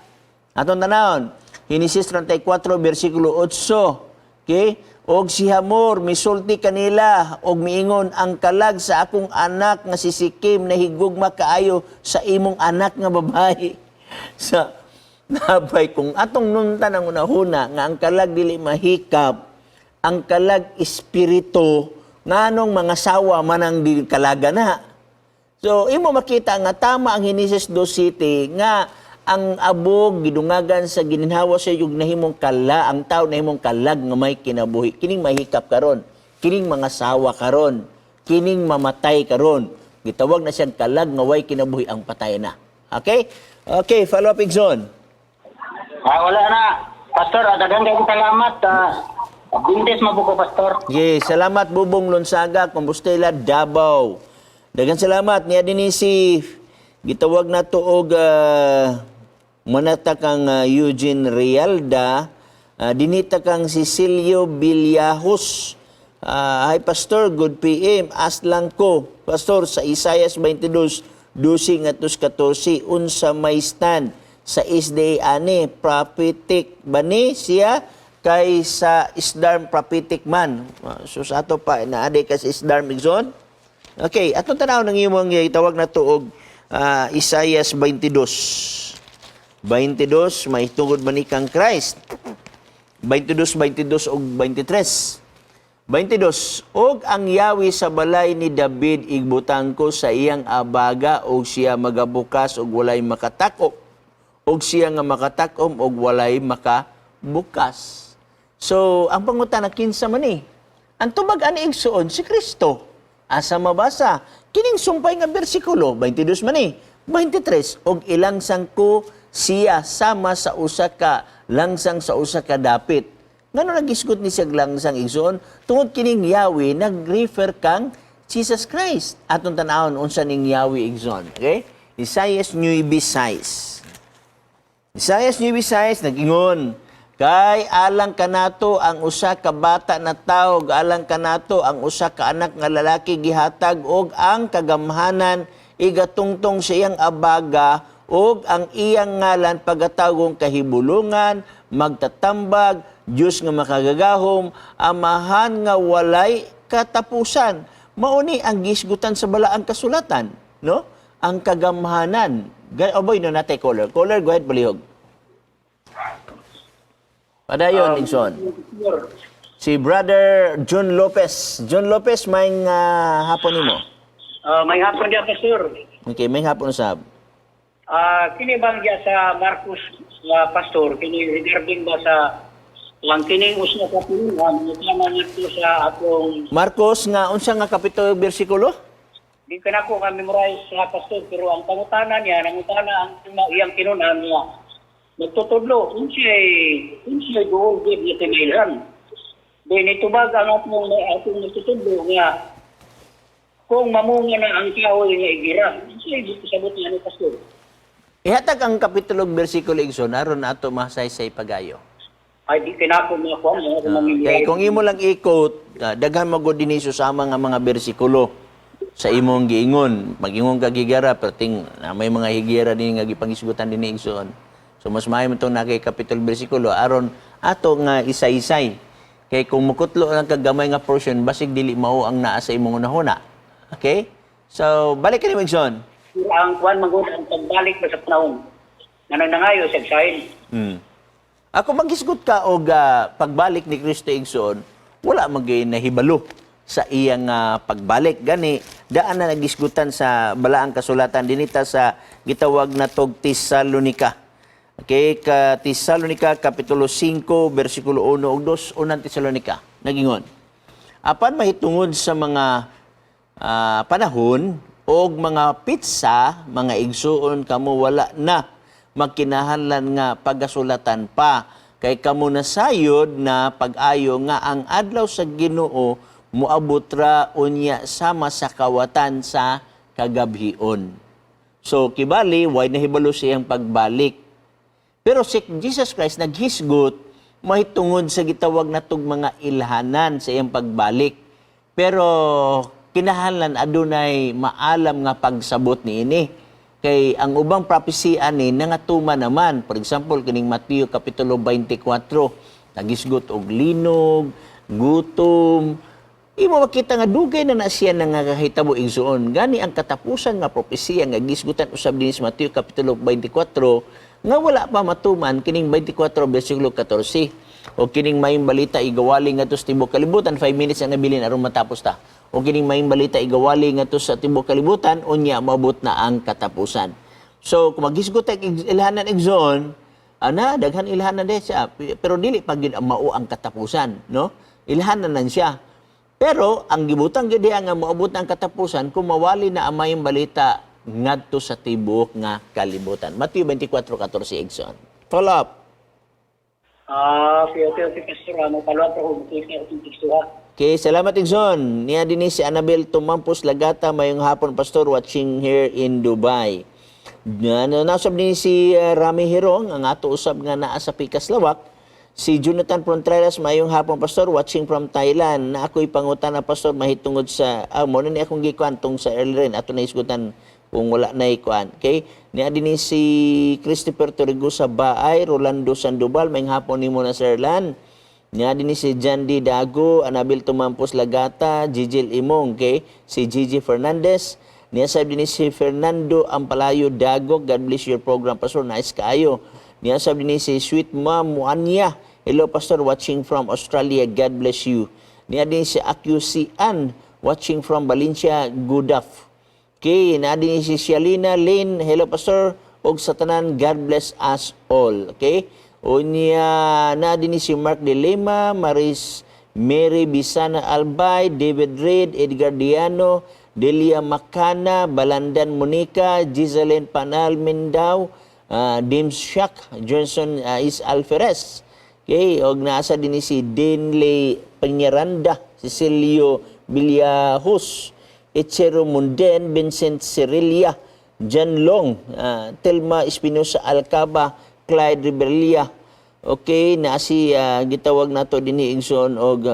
Atong tanawon, Genesis 34 bersikulo 8. Okay? Og si Hamor misulti kanila og miingon, "Ang kalag sa akong anak nga si Sikim nahigugma kaayo sa imong anak nga babae." Sa nabay kung atong nuntan ang unahuna nga ang kalag dili mahikap, ang kalag espiritu, nganong mga sawa man ang di kalaga na? So, imo makita nga tama ang Genesis 2 City nga ang abog gidungagan sa gininhawa sa yug nahimong kala, ang tao nahimong kalag nga may kinabuhi. Kining mahikap karon, kining mga sawa karon, kining mamatay karon. Gitawag na siyang kalag nga way kinabuhi, ang patay na. Okay? Okay, follow up, Igsoon. Wala na. Pastor, daghan kayong salamat. Buntis mabuko, Pastor. Okay, salamat Bubong Lonsaga, Compostela, Davao. Daghang salamat niya din si gitawag na to og manata kang Eugene Rialda, dinita kang Cecilio Villajos. Hi Pastor, good PM. Ask lang ko, Pastor, sa Isaias 22, 12 ngadto 14, unsa may stand sa SDA ani, prophetic ba ni siya kay sa Isdarm prophetic man? So sa ato pa naadi ka sa Isdarm, igsoon. Okay, atong tanaw ng imong gitawag na tuog Isaias 22. 22 may tungod man ni kang Christ. 22 22 ug 23. 22, "Og ang yawi sa balay ni David igbutang ko sa iyang abaga og siya magabukas og walay makatak-om og siya nga makatak-om og walay makabukas." So, ang pangutana, kinsa man ni? Ang tubag ani, igsuon, si Kristo. Asa mabasa? Kining sumpay nga bersikulo, 22 man ni. 23, "Og ilangsang ko siya sama sa usa ka langsang sa usa ka dapit." Ngano nagisgot ni siya langsang, igsoon? Tungod kining Yahweh nag-refer kang Jesus Christ. Atong tan-awon unsa ning Yahweh, igsoon. Okay? Isaias 9:6. Isaias 9:6 nag-ingon, "Kay alang kanato ang usa ka bata na tawo, alang kanato ang usa ka anak nga lalaki gihatag, og ang kagamhanan igatungtong sa iyang abaga, og ang iyang ngalan pagatawgong Kahibulungan, Magtatambag, Dios nga Makagagahom, Amahan nga Walay Katapusan." Mauni ang gisgutan sa balaang kasulatan, no? Ang kagamhanan. Oboy no natay caller. Caller, go ahead, palihog. Padayon, igsoon. Si Brother John Lopez. John Lopez, may hapon nimo. May hapon diya, Pastor. Okay, may hapon usab. Kini bang diya sa Marcos nga Pastor, kini regarding ba sa lang kining usa ka punuan nga nito sa atong Marcos nga unsa nga kapitulo bersikulo? Di ka na ko nga memorize sa Pastor, pero ang pangutana niya, nangutana ang iyang tinunan niya. Nagtutudlo, unsay duol gid nga timailhan. Then itubag ang atong nagtutudlo nga kung mamunga na ang kahoy nga igira. Unsay gisabot nga ni, Pastor? Ihatag ang kapitulo ug bersikulo, igsoon, aron ato masaysay pagayo. Ay, di kinako mga kuan, mga Kay kung imo lang i-quote, daghan magod dinhi susama nga mga bersikulo sa imong giingon. Magingon ka gigara, perting na may mga higera din nga gipangisgutan dinhi, igsoon. So mas maayo man tong nakay kapitulo bersikulo aron ato nga isaysay. Kay kung mukutlo lang kag gamay nga portion, basig dili mao ang naa sa imong hunahuna. Okay? So balik kani, igsoon. Ang kuan magud, ang pagbalik ba sa panahon. Nga nangayo sa sign. Ako maghisgot ka og pagbalik ni Kristo, igsoon, wala man gyud nahibalo sa iyang pagbalik. Gani daan na nagisgutan sa balaang kasulatan dinita sa gitawag na tog Tesalonica. Okay, ka Tesalonica kapitulo 5 bersikulo 1 ug 2, Unang Tesalonica. Nagingon: "Apan mahitungod sa mga panahon og mga pitsa, mga igsuon, kamo wala na magkinahanglan nga pagasulatan pa, kay kamo nasayod na pag-ayo nga ang adlaw sa Ginoo moabot ra unya sama sa kawatan sa kagabhion." So kibali way nahibalo siyang pagbalik. Pero si Jesus Christ naghisgot mahitungod sa gitawag natog mga ilhanan sa iyang pagbalik. Pero kinahanglan adunay maalam nga pagsabot niini. Kay ang ubang prophecy ani nangatuman naman. For example, kining Mateo kapitulo 24, nagisgot og linog, gutom. Imo makita nga dugay na na siya nangahitabo, igsuon. Gani ang katapusan nga propesiya nga gisgutan usab dinhi sa Mateo kapitulo 24 nga wala pa matuman, kining 24 bersikulo 14. O kining "Maayong balita igawali ngadto sa tibuok kalibutan", 5 minutes ang nabilin aron matapos ta. O kining "Maayong balita igawali ngadto sa tibuok kalibutan, unya maabot na ang katapusan." So kung maghisgot tag ilhanan, igsoon, ana daghan ilhanan de siya, pero dili pa gyud ang mao ang katapusan, no? Ilhanan lang siya. Pero ang gibutang gyud diha nga moabot ang katapusan kung mawali na ang maayong balita ngadto sa tibuok nga kalibutan. Mateo 24:14, igsoon. Follow up. Ah, okay, Pastor. Ano, paluan ko kung kita itong teksto ha. Okay, salamat, igsoon. Niya din si Annabel Tumampos Lagata, "Mayong hapon, Pastor, watching here in Dubai." Ano, nasab din si Rami Hirong, ang ato usab nga naa sa Pikas Lawak. Si Jonathan Contreras, "Mayong hapon, Pastor, watching from Thailand. Na ako'y pangutana, Pastor, mahitungod sa mo na ni akong gikuan tong sa early rin ato na isgutan kung wala na ikuan." Okay? Niya din si Christopher Torregosa Baay, Rolando Sandoval, "Mayong hapon nimo na, Sir Lan." Niya din si John D. Dago, Anabil Tumampos Lagata, Gigil Imong, okay? Si Gigi Fernandez. Niya sabi din si Fernando Ampalayo Dago, "God bless your program, Pastor. Nice kaayo." Niya sabi din si Sweet Mom Muanya, "Hello, Pastor, watching from Australia. God bless you." Niya din si Akyu Ann, watching from Valencia, Gudaf. Okay, na din si Shalina Lane, "Hello, Pastor, og sa tanan, God bless us all." Okay? Unya na din si Mark De Lima, Maris Mary Bisana Albay, David Reid, Edgar Diano, Delia Macana, Balandan Monica, Giseline Panal Mindao, Dims Shak, Johnson Is Alferez. Okay, og naasa din ni si Dinley Peñaranda, Cecilio Villajos, Echero Munden, Vincent Cerilia, John Long, Telma Espinosa Alcaba, Clyde Rebellia. Okay, na si gitawag nato dinhi, igsoon, og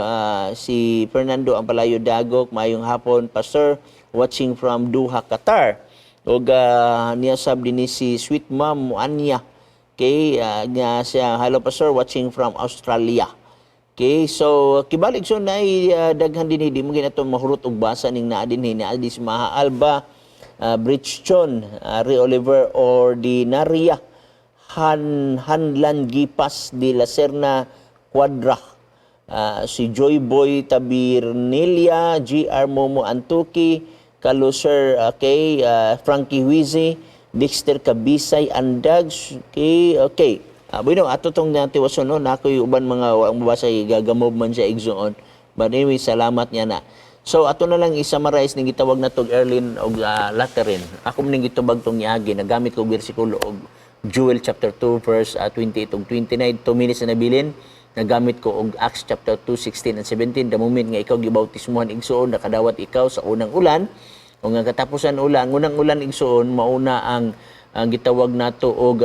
si Fernando Ampalayo Dagok, "Mayong hapon, Pastor, watching from Doha, Qatar." Og niya sab dinhi si Sweet Mom Muanya. Okay, niya siya, "Hello, Pastor, watching from Australia." Okay, so kibalik so na daghan dinhi, di mo ginato mahurot og basa ning naa dinhi, naa di si Maha Alba, Bridgechon, Ray Oliver Ordinaria, Han Hanlan Gipas de la Serna Cuadra, si Joy Boy Tabirnilia, GR Momo Antuki, Kaluser, okay, Frankie Huizi, Dexter Kabisay Andag, okay. Bueno, ato tong natiwason, no, na ako'y uban mga ang mabasa, gagamob man siya, igsoon. But anyway, salamat niya na. So ato na lang i-summarize ning gitawag na tog Erlin og Laterin. Ako ning gitubag tong niagi, nagamit ko bersikulo og Joel chapter 2 verse 28 ug 29. 2 minutes na nabilin, nagamit ko og Acts chapter 2, 16 and 17. The moment nga ikaw gibautismuhan, igsuon, nakadawat ikaw sa unang ulan o nga katapusan ulan, ang unang ulan, igsuon, mauna ang gitawag nato og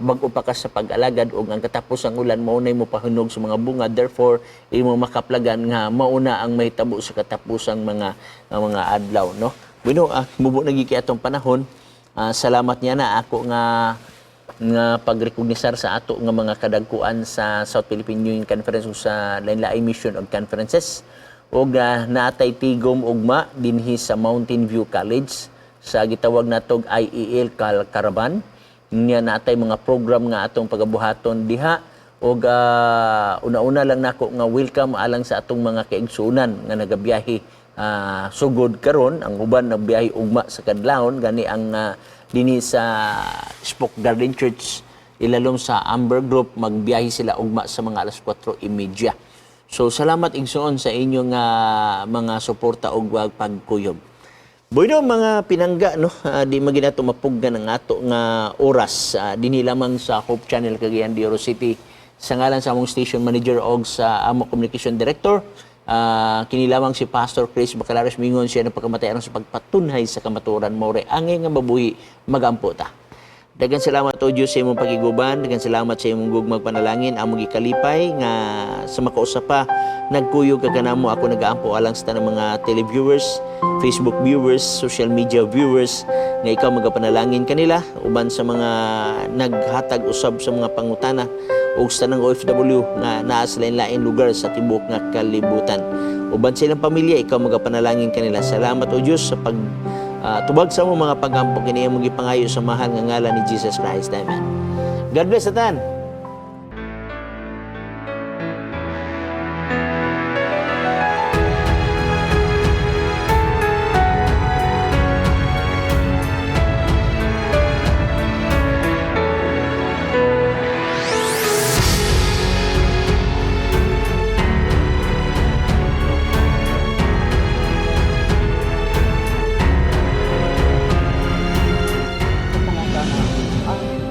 bag-o pa ka sa pag-alagad, ug ang katapusang ulan maunay mo pahunog sa mga bunga. Therefore, imo makaplagan nga mauna ang mahitabo sa katapusang mga adlaw, no? Bueno, mubo na gyud kay atong panahon. Salamat niya na ako nga nga pagrekognisar sa ato nga mga kadagkuan sa South Philippine Union Conference ug sa lain-laing mission og conferences, ug naatay tigom ugma dinhi sa Mountain View College sa gitawag natog IEL Caravan nya. Naatay mga program nga atong pagabuhaton diha, ug una-una lang nako nga welcome alang sa atong mga kaigsuonan nga nagabiyahe sugod karon. Ang uban nagbiyahe ugma sa kadlawon gani, ang dinhi sa Spoke Garden Church ilalom sa Amber Group, magbiyahe sila ugma sa mga alas 4:30. So salamat, igsoon, sa inyong mga suporta ug pagkuyog. Bueno, mga pinangga, no, di man ginato mapugnan ang ato nga oras dinhi lamang sa Hope Channel Cagayan de Oro City. Sa ngalan sa among station manager og sa among communication director, kini lamang si Pastor Chris Bacalares, mingon siya ng pagkamatay aron sa pagpatunhay sa kamatuoran, mao angay nga mabuhi. Magampo ta. Daghang salamat, O Diyos, sa imong pagiguban, daghang salamat sa imong gugmag panalangin, among gikalipay nga sa makausa pa nagkuyog ka kanamo. Ako nagaampo alang sa tanang mga televiewers, Facebook viewers, social media viewers nga ikaw magapanalangin kanila, uban sa mga naghatag usab sa mga pangutana, ug sa tanang OFW nga naa sa lain-lain lugar sa tibuok nga kalibutan. Uban sa ilang pamilya, ikaw magapanalangin kanila. Salamat, O Diyos, sa pag tubag sa among mga pagampo. Kini among gipangayo sa mahal nga ngalan ni Jesus Christ. Amen. God bless atan.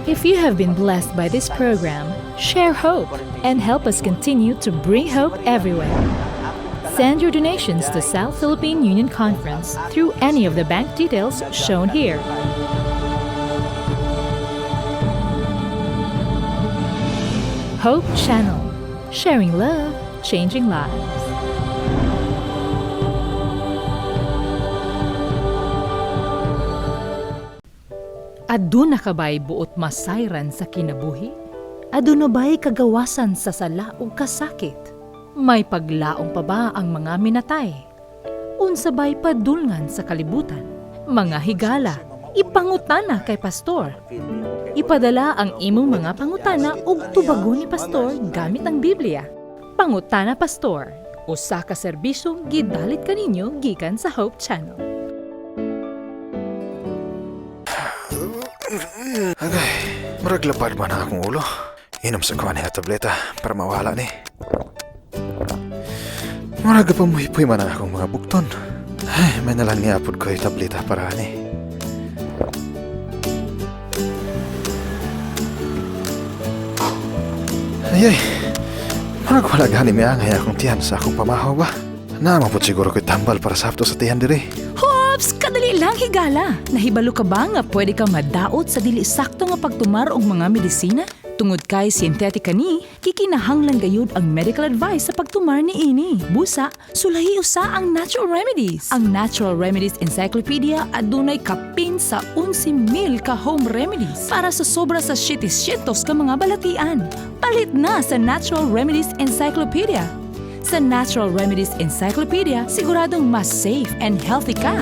If you have been blessed by this program, share hope and help us continue to bring hope everywhere. Send your donations to South Philippine Union Conference through any of the bank details shown here. Hope Channel, sharing love, changing lives. Aduna ka ba'y buot masayran sa kinabuhi? Aduna ba'y kagawasan sa sala ug kasakit? May paglaom pa ba ang mga minatay? Unsa ba'y padulngan sa kalibutan? Mga higala, ipangutana kay pastor. Ipadala ang imong mga pangutana ug tubagon ni pastor gamit ang Biblia. Pangutana Pastor, usa ka serbisyo gidalit kaninyo gikan sa Hope Channel. Agay, murag lapad man ang akong ulo. Inom sa kuha niya tableta para mawala ni. Murag pa muhipoy man ang akong mga bukton. Ay, may nalang niapod ko yung tableta para ani. Ay, ay, murag wala gani miangay akong tiyan sa akong pamahaw ba? Naa man pud siguro ko'y tambal para sa sa tiyan diri. Hops! Kadali lang, higala! Nahibalo ka ba nga pwede ka madaot sa dili sakto nga pagtumar og mga medisina? Tungod kay synthetic kani, kikinahanglan gayud ang medical advice sa pagtumar ni ini. Busa, sulahi usa ang natural remedies. Ang Natural Remedies Encyclopedia adunay kapin sa 11,000 ka home remedies para sa sobra sa 700 ka mga balatian. Palit na sa Natural Remedies Encyclopedia. Sa Natural Remedies Encyclopedia, siguradong mas safe and healthy ka.